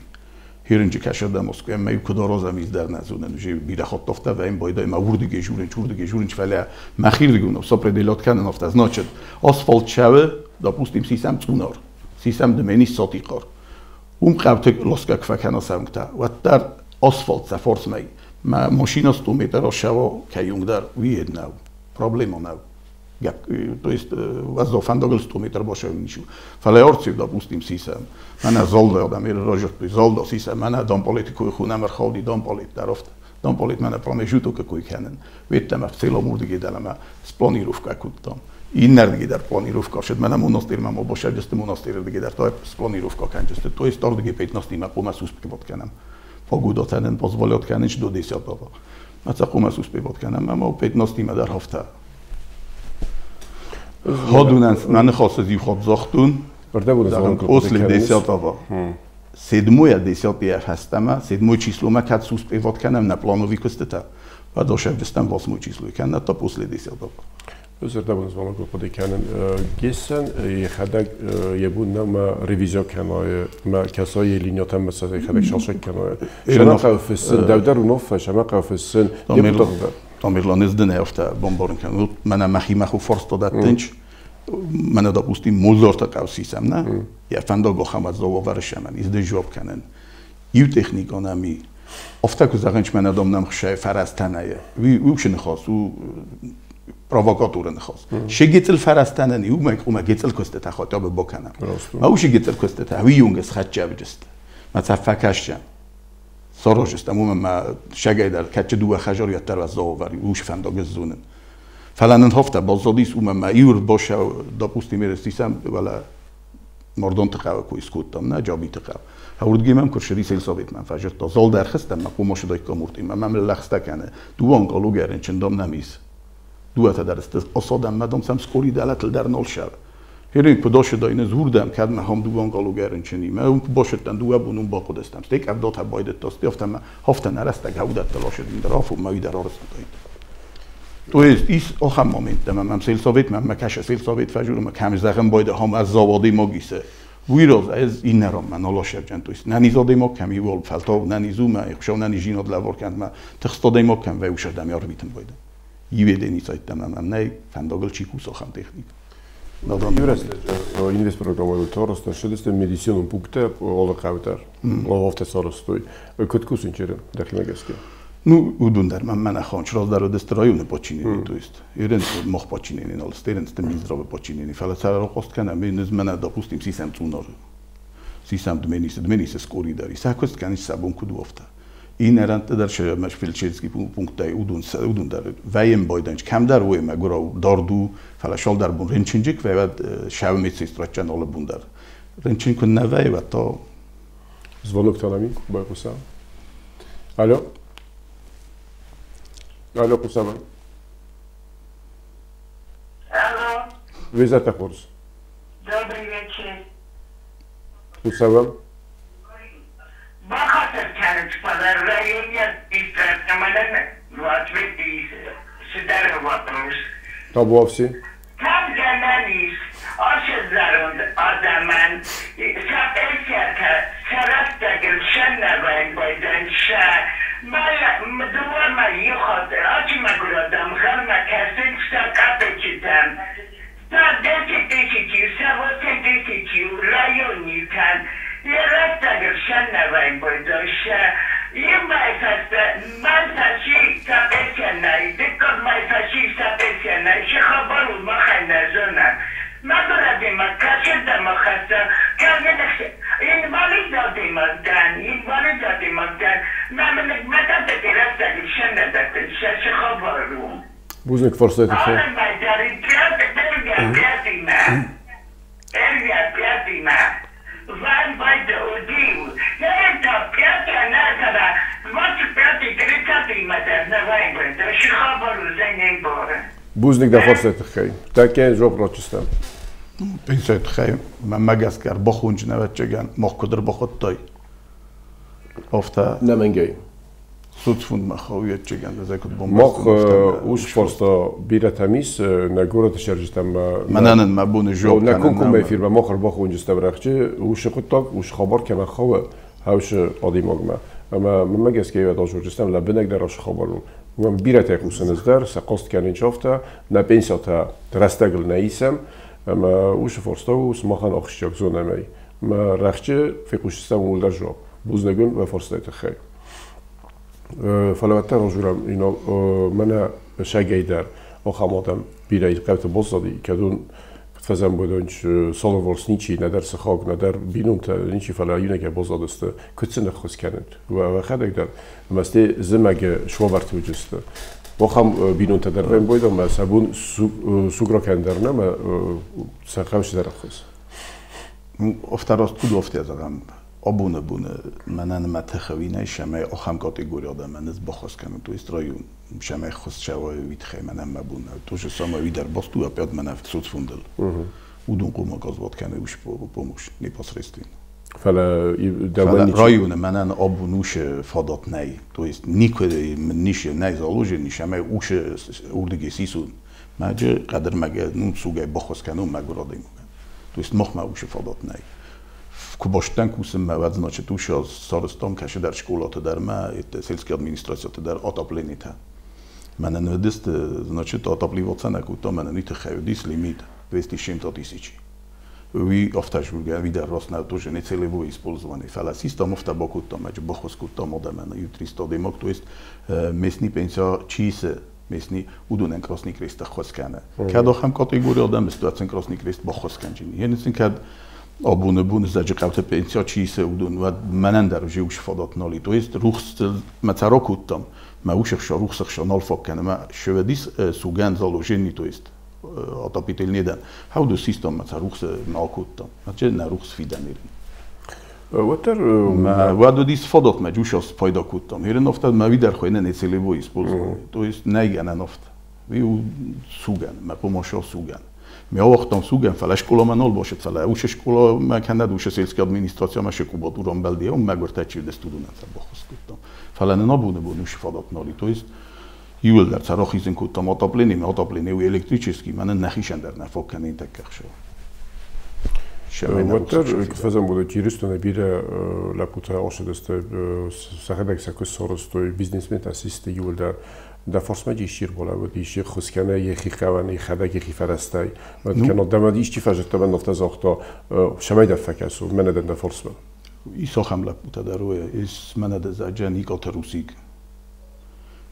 Хиринчи кашада Москва ме кударозам из дар назунен уже бирахоттофта ва им бойда ма урдиге журин чурдиге журин фаля махирдигунов сопределят кананофта значит асфальт шаве допустим сисам цунар сисам демени сотиқар ум қавте лоска кваканасамгта ваттар асфальт сафорсмай ма машина 100 метр шава каюнгдар уеднав проблема нав то есть вазофандогл 100 метр боша нишу. Фалеорцив, допустим, сисам. Мана золда одам ир рожот золда сисам, мана дом политику хунамер ходи дом полит дарофт. Дом полит мана промежуток какой кенен. Веттем в целом урдиге с планировка куттам. Иннердиге планировка, шед мана монастырь мама боша just монастырь диге то с планировка канчесте. То есть тордиге 15 ма помас успевот кенем. Погода тенен позволят кенен до 10-го. Маца помас успевот кенем, мама 15 ма дар хафта. Ходунан ман хос зив ход зохтун Рдӕбоны звонок После 10-го. Седьмое десятое фӕстӕмӕ, седьмое число кӕд успевать кӕнӕм нӕ плановый куыстытӕ. Бадошевдыстӕм восьмое число кӕнӕ та после 10-го. Зӕрдӕбын звонок хъуыды кӕнын. Гессен йӕхӕдӕг йӕ бон нӕу мӕ ревизия кӕной, мӕ кӕсой линиятӕм мӕ йӕхӕдӕг шалшак кӕной. Шӕмӕ хъӕуы фыссын, дӕу дӕр уынаффӕ, шӕмӕ хъӕуы фыссын, депутат дӕр. Тамерлан ez дын афтӕ бамбарын кӕнут, мӕнӕ мӕхимӕ ху фарста дӕттынч, мӕнӕ, допустим, Молларты хъӕу сисӕм, нӕ? Йӕ фӕндаг ахӕм уӕззау шӕмӕн, из дын жуап кӕнын. Иу техника нӕм и. Афтӕ куы зӕгъынч, мӕнӕ дам нӕм хсӕй фӕрӕзтӕ нӕй. Уый ушы ныхас у, провокаторы ныхас. Шегецел фӕрӕзтӕ нӕ уымӕ гецел куыстытӕ хотя бы бакӕнӕм. Ма ушы гецел куыстытӕ, уый юнгес хӕччӕвджыст. Ма цӕф фӕкӕсджӕн. Сарожыстӕм, уымӕн ма шегӕй дӕр кӕччы дыууӕ хӕжар йӕддӕр уӕззау ушы фӕндаг зонын. Фӕлӕ нын хафтӕ баззадис, уымӕн ма иур башау, допустим, ерестисӕм, вӕлӕ Мордонты хъӕуы кой скодтам, нӕ Джабиты хъӕу. Хаурдгемӕм куы сельсоветмӕ фӕжырдта, зал дӕр хызтӕм, ма къумашыдайккам уртимӕ, мӕм лӕгъстӕ кӕны. Дыууӕ онкология рынчындом нӕм ис. Дыууӕтӕ дӕр сты осадӕм, мӕ дам сӕм скори дӕлӕтыл дӕр нал шав. Херин куы дошыдай зурдӕм, кӕд мӕ хам дыууӕ онкология рынчыни. Мӕ уым куы башыдтӕн, дыууӕ бон уым бахъуыдыстӕм. Стӕй къӕвдатӕ байдыдта, стӕй афтӕ хафтӕ нӕ рӕстӕг хаудӕттӕ лашыдин дӕр афон, мӕ уый дӕр арызтаид. То есть ис ахӕм моменттӕ, мӕм сельсовет, мӕм кӕсы сельсовет фӕжур, мӕ кӕм зӕгъын байда хам ez завадимаг исы. Újra ez innen már nalasevcsen, то есть нӕ низ адӕймаг кӕм иуал фӕлтау нӕ низ у, мӕ хшау нӕ низ жинад лӕвар кӕнт, мӕ тыхст адӕймаг кӕм вӕй ушырдӕм арвитын байда. Иведени цайттӕм ӕм нӕй фӕндагыл чи куса ахӕм техник. Иу инвестпрограммӕ тараста шыдысты медицинон пункттӕ алы хъӕуы дӕр. Лававтӕ сарӕзтой. Куыд кусынч дӕхимӕ гӕсгӕ? Ну, уыдон дӕр мӕ мӕнӕ ханч раздӕр уыдысты районы подчинении, то есть ерен мах подчинении нал сты, ерен сты Минздравы подчинении. Фӕлӕ цӕрӕ хъост кӕнӕм, низ мӕнӕ, допустим, сисӕм Цъунары. Сисӕм Дменисы, Дменисы скори дӕр. Сӕ куыст кӕныс сӕ бон куыд у, афтӕ. Иннӕ дӕр мӕ фельдшерский пункттӕй уыдон дӕр вӕййӕм байдӕнч, кӕмдӕр уой мӕгуырау дард у, фӕлӕ шалдӕр бон рынчынджик вӕййӕд шӕвы медсестраччан алы бон дӕр. Рынчын куы нӕ вӕййы, уӕд та Звонок та нами, байхъуса. Алло? Алло, хъусӕм. Алло. Везете хорз. Добрый вечер. Хъусӕм. Бахатыр кӕнут, фӕлӕ районы администраци мӕнӕн в ответ цыдӕр вопрос. Табуафси. Кӕм гӕнӕн ис ацы зӕронд адӕмӕн сӕ пенсиятӕ сӕ рӕстӕгыл сӕннӕвӕйын байдайын сӕ дыууӕ мӕй иу хатт ацы мӕгуыр адӕм ӕнхъӕлмӕ кӕсынц сӕ капеччытӕм. Сӕ 10 000, сӕ 8000 районитӕн йӕ рӕстӕгыл сӕннӕвӕйын байдайын сӕ иу мӕй фӕстӕ мӕн фӕси сӕ пенсия нӕй, дыккаг мӕй фӕси сӕ пенсия нӕй, цы хабар у, махӕй нӕ зонӕм. Мӕгуыр адӕймаг кӕцырдӕм ахӕсса, инвалид адӕймаг дӕн, инвалид адӕймаг дӕн, мӕ мын мӕ капеччы рӕстӕгыл сӕ нӕ дӕттынц, сӕ цы хабар у? Бузныг фарстайы тыххӕй. Алы мӕй дӕр пятимӕ, пятимӕ, ван байда удиу, это пятая нӕ, 25-й, 30-имӕ дӕр нӕ вайбайда, цы хабар у, зӕй не мбарын. Бузныг дӕ фарстайы тыххӕй. Тӕккӕ жуап ратдзыстӕм. Пенсияйы тыххӕй мӕнмӕ гӕсгӕ ӕрбахонджын, ӕвӕццӕгӕн, мах куыд ӕрбахуыдтай, афтӕ. Нӕ мӕнгӕй. Соцфондмӕ хауы, ӕвӕццӕгӕн, ӕз куыд Мах бамбӕрстон, уыцы фарста бирӕтӕм ис, нӕ горӕты цӕрджытӕм. Мӕнӕн ын мӕ боны жуап Нӕ кӕнын комкоммӕ нӕу. эфирмӕ мах ӕрбахонджыстӕм рӕхджы уыцы хъуыддаг, уыцы хабар кӕмӕ хауы, хаусы адӕймагмӕ. Ӕмӕ мӕнмӕ гӕсгӕ иуӕд азурджыстӕм лӕмбынӕгдӕр ацы хабарыл. Уымӕн бирӕтӕ хъусынц дӕр, сӕ хъаст кӕнынц афтӕ, нӕ пенсиятӕ рӕстӕгыл нӕ исӕм, ӕмӕ уыцы фарста у сымахӕн ахсджиаг зонӕм ӕй. Мӕ рӕхджы фехъусдзыстӕм ууыл дӕр жуап. Бузныг уын уӕ фарстайы тыххӕй. Фӕлӕ уӕддӕр азурӕм, мӕнӕ шагӕй дӕр ахӕм адӕм бирӕ хъӕуты баззади, кӕдон куыд фӕзӕмбӕлынч салаварс ничи, нӕдӕр сыхаг, нӕдӕр бинонтӕ ничи, фӕлӕ иунӕгӕй баззадысты, куыд сын ӕххуыс кӕнут? Уӕхӕдӕг дӕр ӕмӕ стӕй зымӕгы суавӕрты уыдысты. Ахӕм бинонтӕ дӕр вӕмбойдӕм, ӕмӕ сӕ бон суг ракӕнын дӕр нӕ, ӕмӕ сӕ хъӕуы цыдӕр ӕххуыс. Ну, афтӕ раст куыд у, афтӕ зӕгъӕм, абоны боны мӕнӕн мӕ тыхы уый нӕй, цӕмӕй ахӕм категори адӕмӕн ӕз баххуыс кӕнон, то есть район цӕмӕй ӕххуыс цӕуа, уый тыххӕй мӕнӕн мӕ бон нӕу. То же самое уый дӕр баст у опять мӕнӕ соцфондыл. Уыдон хъуамӕ оказывать кӕной уыцы помощь непосредственно. Фӕлӕ Фӕлӕ районы мӕнӕн абон уыцы фадат нӕй. То есть никуы мын ницы нӕй заложен ис, ӕмӕ уыцы уырдыгӕй сисон. Мӕджы хъӕдырмӕгӕ ну сугӕй баххуыс кӕнон мӕгуыр адӕймагӕн. То есть махмӕ уыцы фадат нӕй. Куы бастӕн кусынмӕ, уӕд значит уыцы аз сарӕзтам кӕцыдӕр скъолаты дӕр мӕ сельский администрацияты дӕр отопленитӕ. Мӕнӕн уыдысты, значит, отапливаться нӕ кодтам, мӕнӕн уый тыххӕй уыдис лимит 200 с чем-то тысячи. Уый афтӕ зургӕ, уый дӕр раст нӕ тоже не целевое использование. Фӕлӕ систам афтӕ бакодтам, ӕджы баххуыс кодтам адӕмӕн иу 300 адӕймаг, то есть местный пенсия чи исы, местный, уыдонӕн Красный Крест ӕххуыс кӕны. Кӕд ахӕм категори адӕм сты, уӕд сын Красный Крест баххуыс кӕнджын. Йе сын кӕд абоны бон Дзӕджыхъӕуты пенсия чи исы, уыдон, уӕд мӕнӕн дӕр уже уыцы фадат нал и. То есть рухс мӕ цӕра кодтам, мӕ усы хсӕн, рухсы хсӕн нал фаг кӕны, мӕ сывӕдис сугӕн заложение, то есть отопительный дӕн. Хауду систем мӕ цӕ рухсы нал кодтам. Мӕ нӕ рухс фидӕн ирин. Уӕддӕр Уӕд уыдис фадат, мӕ джусас пайда кодтам. Ирин афтӕ мӕ уый дӕр хуыйны нецелевой использование. То есть нӕй гӕнӕн афтӕ. Уый у сугӕн, мӕ хъуымаша сугӕн. Ми ауагътам сугӕн, фӕлӕ скъоламӕ нал басыд, фӕлӕ уыцы скъоламӕ кӕнӕд уыцы сельский администрациямӕ се кубатурон бӕлди, уым мӕгуыртӕ чи уыдысты, уыдонӕн сӕ баххуыс кодтам. Фӕлӕ нын абоны бон уыцы фадат нал и. То есть иуылдӕр сӕ рахизын кодтам отоплениемӕ, отопление у электрический, мӕнӕн нӕхицӕн дӕр нӕ фаг кӕны тӕккӕ ӕхсӕв. Уӕддӕр фӕзӕмбӕлд Ирыстоны бирӕ лӕппутӕ ацыдысты, сӕхӕдӕг сӕ куыст сарӕзтой, бизнесментӕ систы иуылдӕр. Дӕ фарсмӕ исчи ӕрбалӕууыд, исчи ӕххуыс кӕны йӕхи хъӕуӕн, йӕхӕдӕг йӕхи фӕрӕзтӕй. Кӕнӕ дӕм исчи фӕзыдта, мӕн афтӕ загъта, цӕмӕй дӕр фӕкӕсу, мӕнӕ дӕн дӕ фарсмӕ. Ис ахӕм лӕппутӕ дӕр, ис мӕнӕ дӕ зӕджы Никъоты Русик.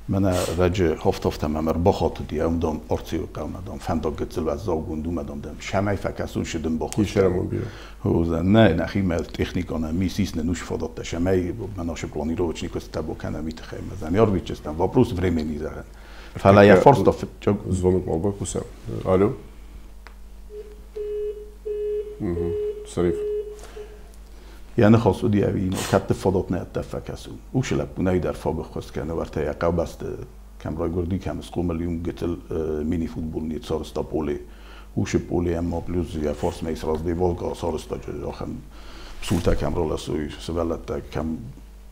Мӕнӕ раджы хафт-хафтӕ мӕм ӕрбахатыди, ам дам Арцеуы хъӕумӕ дам фӕндаг гыццыл уӕззаугонд у, мӕ дам дӕм сӕмӕй фӕкӕсон, шы дын баххуыс Исӕрӕмон бирӕ. Нӕ, нӕхимӕ техника нӕ мисис нын уыцы фадаттӕ сӕмӕй мӕ нашы планировочный куыстытӕ бакӕнӕм, уый тыххӕй мӕ зӕн арвитджыстӕм. Вопрос времени зӕгъӕн. Фӕлӕ йӕ фарста фыццаг Звонок мал байхъусӕм. Алло? Сариф. Йӕ ныхас уыди ӕви кӕдты фадат нӕ ӕддӕ фӕкӕсун. Уыцы лӕппу нӕй дӕр фаг ӕххуыс кӕны, уӕртӕ йӕ хъӕубӕсты кӕм райгуырди, кӕм схъомыл, уым гыццыл мини-футбол не сарӕзта поле. Уыцы поле ӕмӕ плюс йӕ фарсмӕ ис раздевалка сарӕзта ахӕм псултӕ кӕм раласой, сывӕллӕттӕ кӕм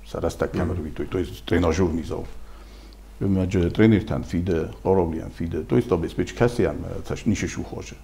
сӕ рӕстӕг кӕм ӕрвитой, то есть тренажерный зал. Мӕджы тренертӕн фиды, къараулийӕн фиды, то есть обеспеч кӕсийӕн цӕст ницы сухозы.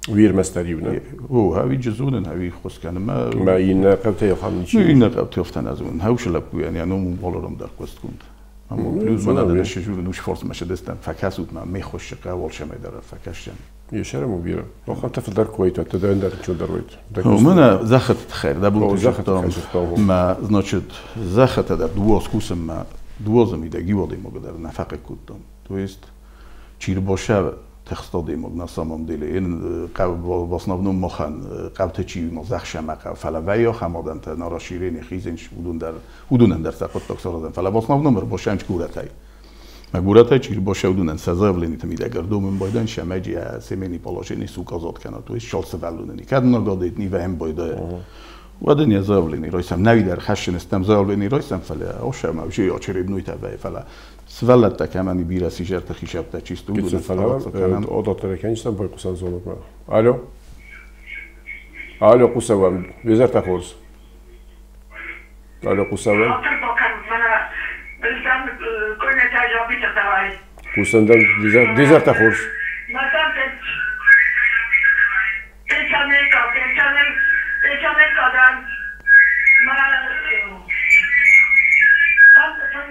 Уый ӕрмӕстдӕр иу нӕ? О, ӕви зонын, ӕви ххуыс кӕны. Мӕ иннӕ хъӕутӕй ахӕм ничи. Иннӕ хъӕутӕ афтӕ нӕ зонын. Хӕусы лӕппуйӕн йӕ ном у Балором дӕр хъуыстгонд. Плюс мӕнӕ дӕ сжурын уыцы фарсмӕ сыдыстӕм, фӕкӕсут мӕ, ме ххуысы хъӕуал сӕмӕй дӕр фӕкӕсдзӕн. Есерем у бирӕ. Ахӕмтӕ фылдӕр куы уайт, уӕд дӕ ӕндӕр чондӕр уайт. Мӕнӕ зӕххыты тыххӕй дӕ бон зӕххыты тыххӕй. Мӕ, значит, зӕххытӕ дӕр дыууӕ скусынмӕ, дыууӕ азы мидӕг иу адӕймагы дӕр нӕ фӕхъыг кодтам. То есть чи рбасӕвы тыхст адӕймаг на самом деле. В основном махӕн хъӕуты чи ма зӕхсӕмӕ хъӕу, фӕлӕ вӕййы ахӕм адӕмтӕ на расширение хизынц, уыдон дӕр, уыдонӕн дӕр сӕ хъуыддаг саразӕн. Фӕлӕ в основном ӕрбасӕнч горӕтӕй. Мӕ горӕтӕй чи рбасӕ, уыдонӕн сӕ заявлениты мидӕг ӕрдомын байдайын, сӕмӕй семейный положение суказат кӕна, то есть шал сывӕллонӕн кӕд нагадет, ни вӕм байдайа. Уӕд ын йӕ заявление райсӕм, нӕуи дӕр хӕссын стӕм заявление райсӕм, фӕлӕ осӕм уже очередной тӕвӕй, фӕлӕ сывӕллӕттӕ кӕмӕн и бирӕ сизӕрты хисӕптӕ чисто уыдонӕн Фӕлӕ адарддӕр кӕнистӕм байхъусӕн звонокмӕ. Алло? Алло, хъусӕм, изӕртӕ хорз. Алло, хъусӕм. Хатыр бакӕнут, мӕнӕ ыздӕм конетӕ жабиты давай. Хъусӕм дӕм, изӕртӕ хорз. Мӕ дам пенсионерка, пенсионер, пенсионерка дӕн. Мӕ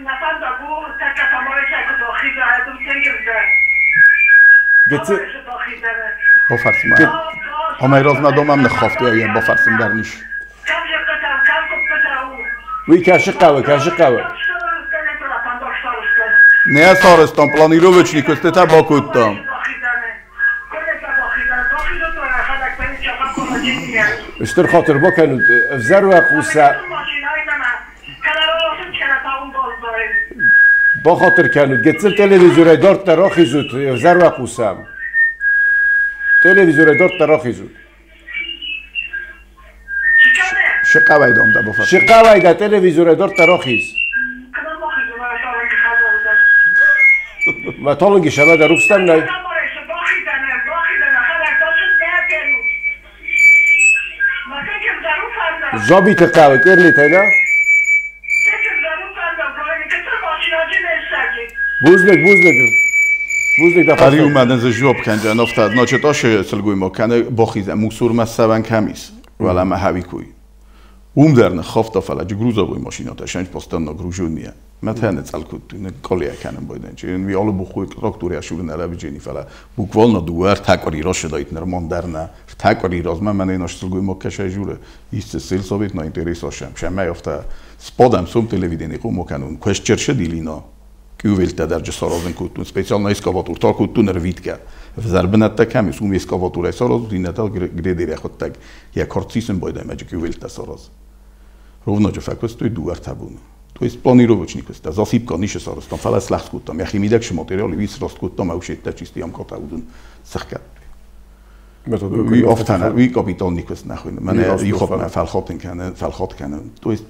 нӕ фӕндаг у тӕккӕ Тамарӕй куы бахиза, ӕдым тынгырдӕ. Гыццыл Бафӕрсын Амӕй размӕ домӕм ныххафтой, йӕ бафӕрсын дӕр нис. Уый кӕсы хъӕуы, кӕсы хъӕуы. Нӕ сарӕзтам планировочный куыстытӕ бакодтам. Стыр хатыр бакӕнут, ӕвзӕр уӕ хъуса. Бахатыр кӕнут, гыццыл телевизорӕй дарддӕр ахизут, ӕвзӕр уӕ хъусӕм. Телевизорӕй дарддӕр ахизут. Сыкъавай дам дӕ бафӕрсын. Сыкъавай дӕ телевизорӕй дарддӕр ахиз. Мӕ талынги сӕмӕ дӕ рухстӕм нӕй. Жабиты хъӕуы Къерлитӕй, нӕ? Бузныг, бузныг. Бузныг дӕ. Ариу мӕнӕ за жоб кӕнджа нофта, значит, оше сылгоймаг кӕнӕ бохизӕ мусурмӕ ссӕвӕн кӕм ис, уӕлӕмӕ хӕвикуй. Уым дӕр ныххафта, фӕлӕ джы грузовой машинӕтӕ сӕнч постоянно гружённые. Мӕ тӕны цӕлкуд колия кӕнын байдӕнчы. Ми алы бухуй трактория шурын ӕлӕвджени, фӕлӕ буквально дыууӕ ӕртӕ къуыри расыдаид нырман дӕр нӕ. Ӕртӕ къуыри размӕ мӕнӕ наш сылгоймаг кӕсӕй журы. Исцы сельсовет на интерес ашем. Шӕмӕй афтӕ спадам сом телевидение къумо кӕнун. Куэсчершед илина. Кювелтте дӕр джы саразын кодтун. Специально эскаватор та кодтун ӕрвитгӕ. Ӕвзӕр бынӕттӕ кӕм ис, уым эскаваторӕй саразут, иннӕтӕ грейдерӕй хуыдтӕг. Йӕ кард сисын байдайм, ӕджы кювелтте сараз. Ровно джы фӕкуыстой дыууӕ ӕртӕ боны. То есть планировочный куыст. Засыпка нишы сарӕзтам, фӕлӕ слӕгъз кодтам. Йӕхи мидӕг шы материал вис раст кодтам, ӕвшеттӕ чисти амката удын сыхгӕд. Уый афтӕ уый капиталный куыст нӕ хуыйны. Мӕнӕ ихопмӕ фӕлхатын кӕнын, фӕлхат кӕнын. То есть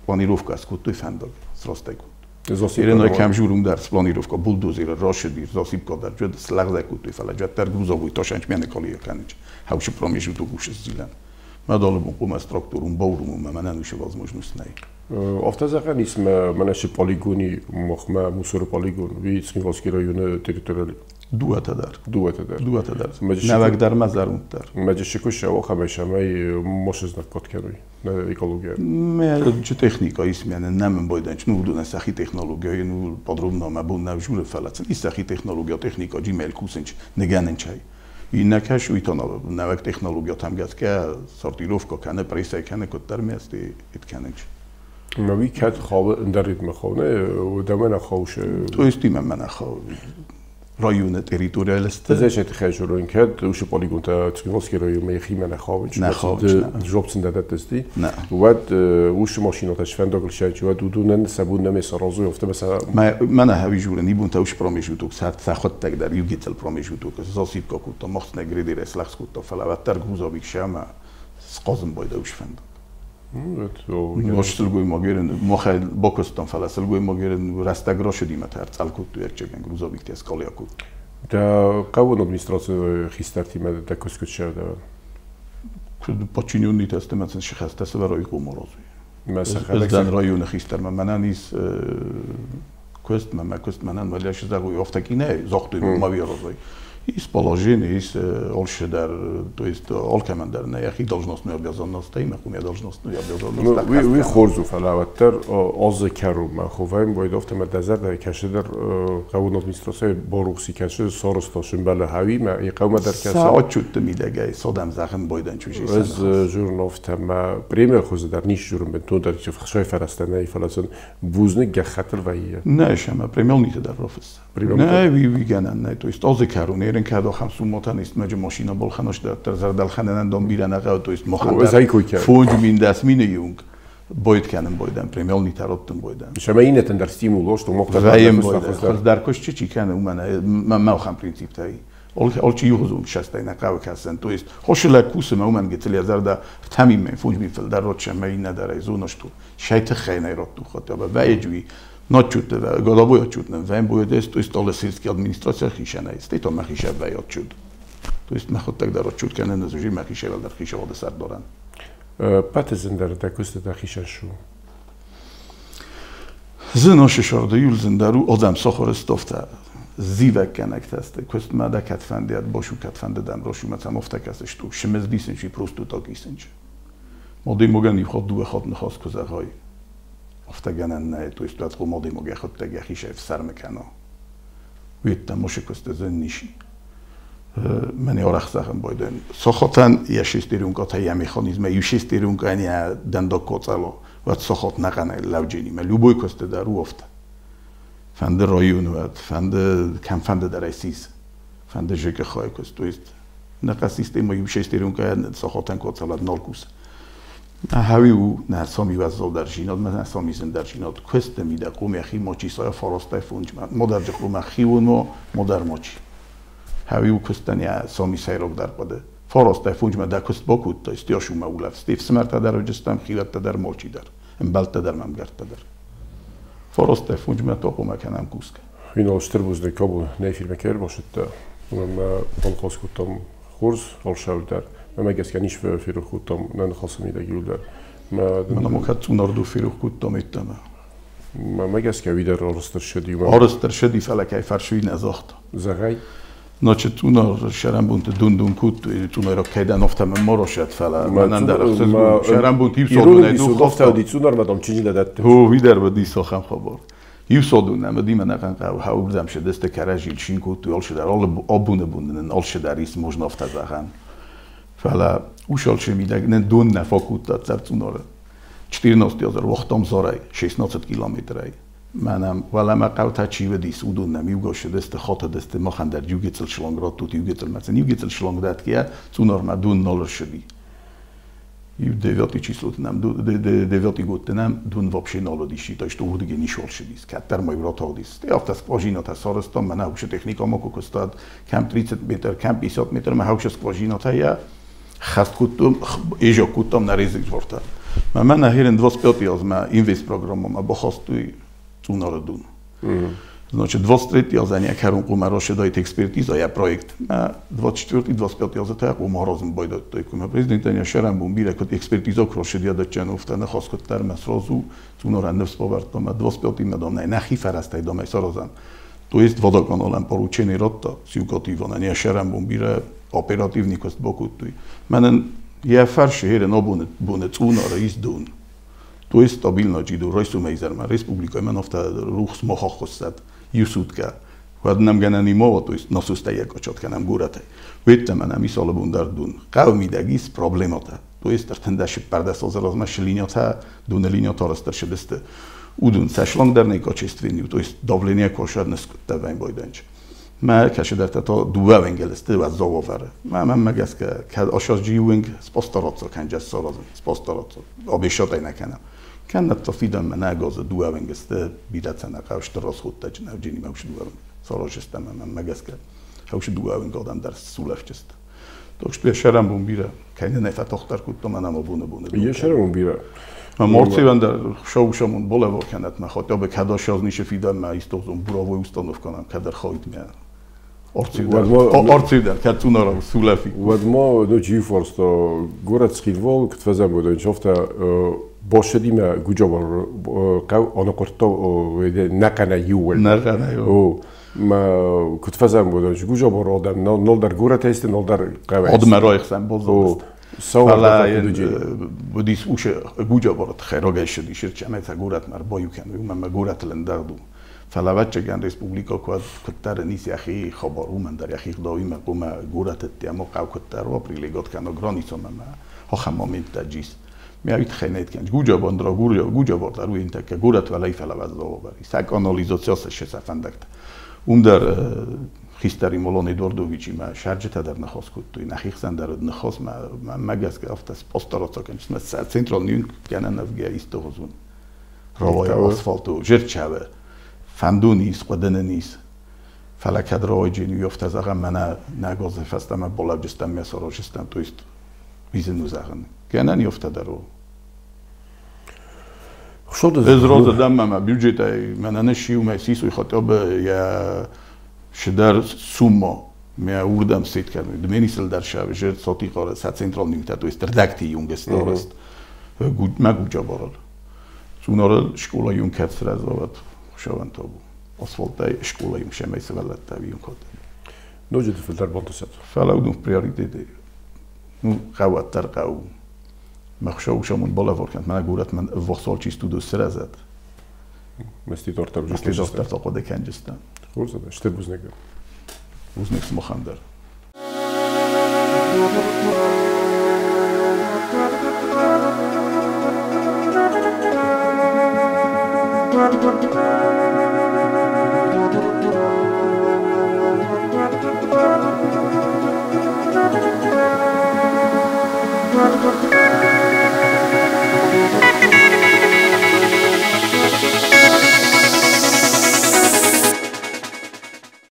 планировка скодтой фӕндаг, срастӕй кодтой. Ерен кӕм журум дӕр спланировка бульдозер расшиди засыпка дӕр джуд слӕгъзӕ кодтой, фӕлӕ джуд грузовой ташанч мене колия кӕнынч. Хаушы промежуток ушы зилӕн. Мӕ далыбон хъумӕ тракторум баурум мӕнӕн ушы возможность нӕй. Афтӕ зӕгъӕн ис, мӕнӕ шы полигони махмӕ мусоры полигон, уый Цхинвалский районы территориал. Дыууӕтӕ дӕр. Дыууӕтӕ дӕр. Дыууӕтӕ дӕр. Нӕуӕг дӕр мӕ зӕронд дӕр. Мӕджы куы охамӕй шамӕй мошезнак код кӕной на экология. Мӕ чи техника ис мӕнӕ нӕм байдӕнч, ну уыдонӕн сӕхи технология, ну подробно мӕ бон нӕ журы, фӕлӕ сын ис сӕхи технология, техника Gmail кусынч ныгӕнынчӕй. Иннӕ кӕс уый та нӕуӕг технологиятӕм гӕсгӕ сортировка кӕны, прессӕ кӕны, куыддӕр месты ит кӕнынч. Мӕ уый кӕд хауы ӕндӕр ритмы хауы, нӕ, дӕмӕ нӕ хауы. То есть имӕ мӕ нӕ хауы. Районы территориалисты. Ez eset хӕжурын кӕд ушы полигонта Цхинвалский район йӕхимӕ нӕ хауынч. Нӕ хауынч. Жобцын дӕ дӕттысти. Уӕд ушы машината сфӕндагыл шӕнч, уӕд уыдонӕн сӕ бон нӕ саразой, афтӕ сӕ Мӕнӕ хӕви журын ибунта уш промежуток сӕ сӕхуыдтӕг дӕр югицел промежуток засыпка кодта, махцнӕ грейдерӕй слӕгъз кодта, фӕлӕ уӕддӕр грузовик шӕмӕ схъазын байда уш фӕндаг. Most сылгоймаг ерен махӕй бакуыстам, фӕлӕ сылгоймаг ерен рӕстӕг расыдимӕ тӕр цӕл кодтой ӕрчеген грузовиктӕ скалия кодтой. Дӕ хъӕуон администрацийы хистӕртимӕ дӕ куыст куыд сӕвдӕвӕн? Подчиненный тестемӕ сыхӕстӕ сывӕрой къоморазуй. Ӕз районы хистӕрмӕ мӕнӕн ис куыст, мӕ куыст мӕнӕн мӕлӕ зӕгъой афтӕ загътой ма виаразой. Есть положение, есть алшедар, то есть алкӕмӕн дӕр нӕ йӕхи должностной обязанностей, мӕ хъумӕ должностной обязанностей. Уый хорз у, фӕлӕ уӕддӕр азы кӕронмӕ ховӕм байдофта мӕ дӕ зӕрдӕ кӕсыдӕр хъӕуон администрацийы барухси кӕсы сарӕзта сымбӕлы хӕуимӕ, и хъӕумӕ дӕр кӕсы. Сӕ отчутты мидӕгӕй содӕм зӕгъын бойдӕн чужи. Ӕз журналфтӕ мӕ премия хуызы дӕр нис журн бынтон дӕр хсӕй фӕрӕзтӕ нӕй, фӕлӕ сын бузныг гӕххӕттыл вӕййы. Нӕ, сӕмӕ премиалниты дӕр рафысса. Нӕ, уый гӕнӕн нӕй, то есть азы кӕрон ерен кӕд ахӕм сумматӕн ist мӕджы машина балхӕнос дӕр зӕрдӕлхӕнӕнӕн дон бирӕ нӕ хъӕуы, то есть махӕн дӕр 5 0 10 000 юнг бойт кӕнын бойдӕн, премиалниты раттын бойдӕн. Сӕмӕ иннӕтӕн дӕр стимул осто, мах дӕр Вӕййӕм бойдӕн. Хуыздӕр куыст чи кӕны, уымӕн мӕ ахӕм принциптӕй. Алчи иухуызон сӕстӕй нӕ хъӕуы кӕсын. То есть хошылӕг кусы, мӕ уымӕн гыццыл йӕ зӕрдӕ 3 000, 5 000 фылдӕр ротсӕн, мӕ иннӕ дӕр ӕй зоносту. Сӕй тыххӕй нӕ ратту хотя бы. Вӕййы nagycsút, gadaboly отчут nem vem, то есть alle сельский администрация хишена, стейто ма хише вэй отчут. То есть махоттак дар отчут кӕнын, ez zsi махише дар хише вада сардоран. Патезендер дӕ куысты дӕ хишен шу. Зыносы сарда юлзендару адам сахарыстовта зивекkenek teszte közt már de ketfendiet bosú ketfendedem rosú mecem oftekeszestú simez diszensí prostutak iszencs. Modimogen hat due hat nechaz közehaj. Aftegenen то есть туатко модимоге хаттеге хишев сармекена. Уитта моши közt nisi. Meni arахсахын бойден. Сохотан яшистерунка тая механизма юшистерунка ня дендокоцало. Вот сохот нагана лавджини. Ме любой közt der руофта. Фанде район ват, фанде кам фанде дар айсис. Фанде жеке хай közt. То есть нака система юшистерунка сохотан коцала нолкус. Хавиу на соми вазол дар жинод, на соми зен дар жинод. Közt ми да қум яхи мочи сая фаростай фунч. Модар жқум хиуно модар мочи. Хавиу kösten я соми сайрог дар қоде. Фаростай фунч ма да közt бокут, стиошу ма улав. Стив смерта дар өжестам хилатта дар мочи дар. Эмбалта дар мамгарта дар. Фаростай фунч ма тоқума канам куска. Финал стырбузны кабул ней фирме кербошетта. Уым банхос кодтам хорз алшау дӕр. Мӕ гӕсгӕ нис ферох кодтам нӕ ныхасы мидӕг иуылдӕр. Мӕ кӕд Цъунарду ферох кодтам йеддӕмӕ. Мӕ гӕсгӕ уый дӕр арӕзт ӕрцыди. Арӕзт ӕрцыди, фӕлӕ кӕй фӕрсы, нӕ загъта. Зӕгъай? Значит, Цъунар сӕрӕнбонты дун-дун кодтой, цъунайраг кӕйдӕн афтӕ мӕ ма расӕд, фӕлӕ мӕнӕн дӕр ӕхсызгон. Сӕрӕнбонты иу содонӕй ду хафта. Цъунармӕ дам чынджы дӕтты. О, уый дӕр уыдис ахӕм хабар. Иу содон ӕмӕ димӕ ӕнӕхъӕн хъӕу хауырдӕм сыдысты, кӕрӕдзийыл цин кодтой, алцыдӕр, алы абоны бон нын алцыдӕр ис, можно афтӕ зӕгъӕн. Фӕлӕ ус алцы мидӕг нын дон нӕ фӕкодта Цӕрцъунары. 14 азы уагътам Зарӕй, 16 километрӕй. Мӕнӕ уӕлӕмӕ хъӕутӕ чи уыдис, уыдон нӕм иугай сыдысты, хатыдысты, махӕн дӕр иу гыццыл шланг радтут, иу гыццыл мӕ сын иу гыццыл шланг дӕтгӕйӕ, Цъунармӕ дон нал ӕрсыди. Иу девятый числоты нӕм, девятый годты нӕм дон вообще нал уыдис, то есть уырдыгӕй ничуал сыдис, кӕддӕр ма иу ратагъдис. Стӕй афтӕ скважинатӕ сарӕзтам, мӕнӕ уыцы техникӕ ма куы куыстад, кӕм 30 метр, кӕм 50 метр, мӕ хаусы скважинатӕ йӕ хӕст кодтам, ежок кодтам нӕ резервуартӕ. Мӕ мӕнӕ херен 25 азмӕ инвестпрограммӕмӕ бахастой Цъунары дон. Значит, 23 азӕн йӕ кӕрон хъуамӕ расыдаид экспертиза йӕ проект. Мӕ 24-25 азы та хъуамӕ аразын байдыдтой. Куы мӕ президентӕн йӕ сӕрӕнбон бирӕ куыд экспертиза куы расыд йӕ дӕтджын, афтӕ ныхас куыддӕр мӕ сразу Цъунарӕн ныфс бавӕрдта, мӕ 25-имӕ дам нӕй, нӕхи фӕрӕзтӕй дам ӕй саразӕм. То есть водоканалӕн поручение радта Сиукъаты Иванӕн йӕ сӕрӕнбон бирӕ оперативный куыст бакодтой. Мӕнӕн йӕ фӕрсы херен абоны боны Цъунары ис дон. То есть стабильно джиду райсомӕй изӕрмӕ республикӕйы мӕн афтӕ рухс ма хаххуссӕд иу суткӕ. Уӕд нӕм гӕнӕн и ма, то есть насостӕй йӕ качат кӕнӕм горӕтӕй. Уедтӕмӕ нӕм ис алы бон дӕр дон. Хъӕуы мидӕг ис проблемӕтӕ. То есть 34 азы размӕ линията, доны линията арӕзт ӕрцыдысты. Уыдон сӕ шланг дӕр не качественный, то есть давление кошер не скуыдта вӕнбайдӕнч. Мӕ кӕсыдӕртӕ та дыууӕ венгелысты уӕззау уавӕры. Мӕ мӕнмӕ гӕсгӕ, кӕд асазджы иу венг спостаратса кӕнджӕс саразын, спостаратса, обещать нӕ кӕнӕм. Кӕннӕд та фидӕнмӕ нӕ газы дыууӕ венгесты бирӕ цӕнӕ хъӕуы стыр расходтӕ джинимӕ уыцы дыууӕ венг саразджыстӕм ӕмӕ мӕнмӕ гӕсгӕ уыцы дыууӕ венг адӕм дӕр сулӕфджысты. Так что йӕ сӕрӕнбон бирӕ, кӕй нын ӕй фӕтагъддӕр кодтам, ӕнӕ абоны боны. Йӕ сӕрӕнбон бирӕ. Морцевӕн дӕр шоушамон балӕвар кӕнӕт мӕ хотя бы кӕд асазнисы фидӕнмӕ истохзон буровой установка нам кӕд ӕрхауид мӕ Арцив дӕр, кӕд Цъунара сулӕфи. Уӕд ма ноджы иу фарста горӕт Цхинвал куыд фӕзӕмбӕлд, афтӕ басыдимӕ Гуджабар хъӕу аныхъуырдта нӕхъӕнӕй иууыл. Нӕхъӕнӕй. О, ма куыд фӕзӕмбӕлд, Гуджабар адӕм нал дӕр горӕтӕй сты, нал дӕр хъӕуӕй. Адӕмӕ райхсӕн баззадысты. Фӕлӕ уыдис уыцы Гуджабары тыххӕй рагӕй ссыдис, ӕмӕ горӕтмӕ ӕрбаиу кӕной, уымӕн ӕмӕ горӕтыл ӕндӕгъд у. Фӕлӕ ӕвӕццӕгӕн республикӕ куыддӕр ис йӕхи хабар, уымӕн дӕр йӕхи гъдауимӕ хъуамӕ горӕты ӕдде ӕмӕ хъӕу куыддӕр уа, прилегат кӕна границӕмӕ ӕмӕ ахӕм моменттӕ джис. Ми уый тыххӕй нӕ кӕныс. Гуджабандра, Гуджабар дӕр уый тӕккӕ горӕт уӕлӕй фӕлӕвӕззау уавӕр. Сӕ канализаци сӕ фӕндӕгтӕ. Уым дӕр хистӕр Имолон Эдуардовичимӕ сӕрджытӕ дӕр ныхас кодтой, нӕхи хсӕн дӕр уыд ныхас, мӕ гӕсгӕ афтӕ постаратса кӕныс. Центральный уынг кӕнӕ ӕвгӕ исты хуызон. Рауайа асфальту, жирчавы. Фӕндон ис, хъуыды нын ис. Фӕлӕ кӕд рауайджын уый афтӕ зӕгъӕм, мӕнӕ нӕ газы фӕстӕмӕ балӕвджыстӕм, мӕ саразджыстӕм, то есть уый зын у зӕгъын. Гӕнӕн афтӕ дӕр у. Что Ez разы дӕн мӕ бюджетӕй, мӕнӕ ныссиу мӕ сисой хотя бы йӕ шыдӕр сумма мӕ уырдӕм сет кӕной. Дменисыл дӕр сӕ жир сотихъары сӕ центральный уынгтӕ, то есть рдӕгты юнгесты арӕзт. Мӕ Гуджабарыл. Цъунарыл скъола юнг кӕд сырӕзавӕд, хуыцауӕн табу. Асфальтӕй скъола юнг сӕмӕй сывӕллӕттӕ юнг хотӕ. Ноджы фылдӕр бантысӕд. Фӕлӕ уыдон приоритеты. Ну, хъӕуӕддӕр хъӕу. Мӕ хуыцау самон балӕвар кӕнӕд, мӕнӕ горӕтмӕ ӕввахс алчи студио сырӕзӕд. Мӕсти дарддӕр Мӕсти дарддӕр та хъуыды кӕнджыстӕм. Хорз, стыр бузныг. Бузныг сымахӕн дӕр. Thank you.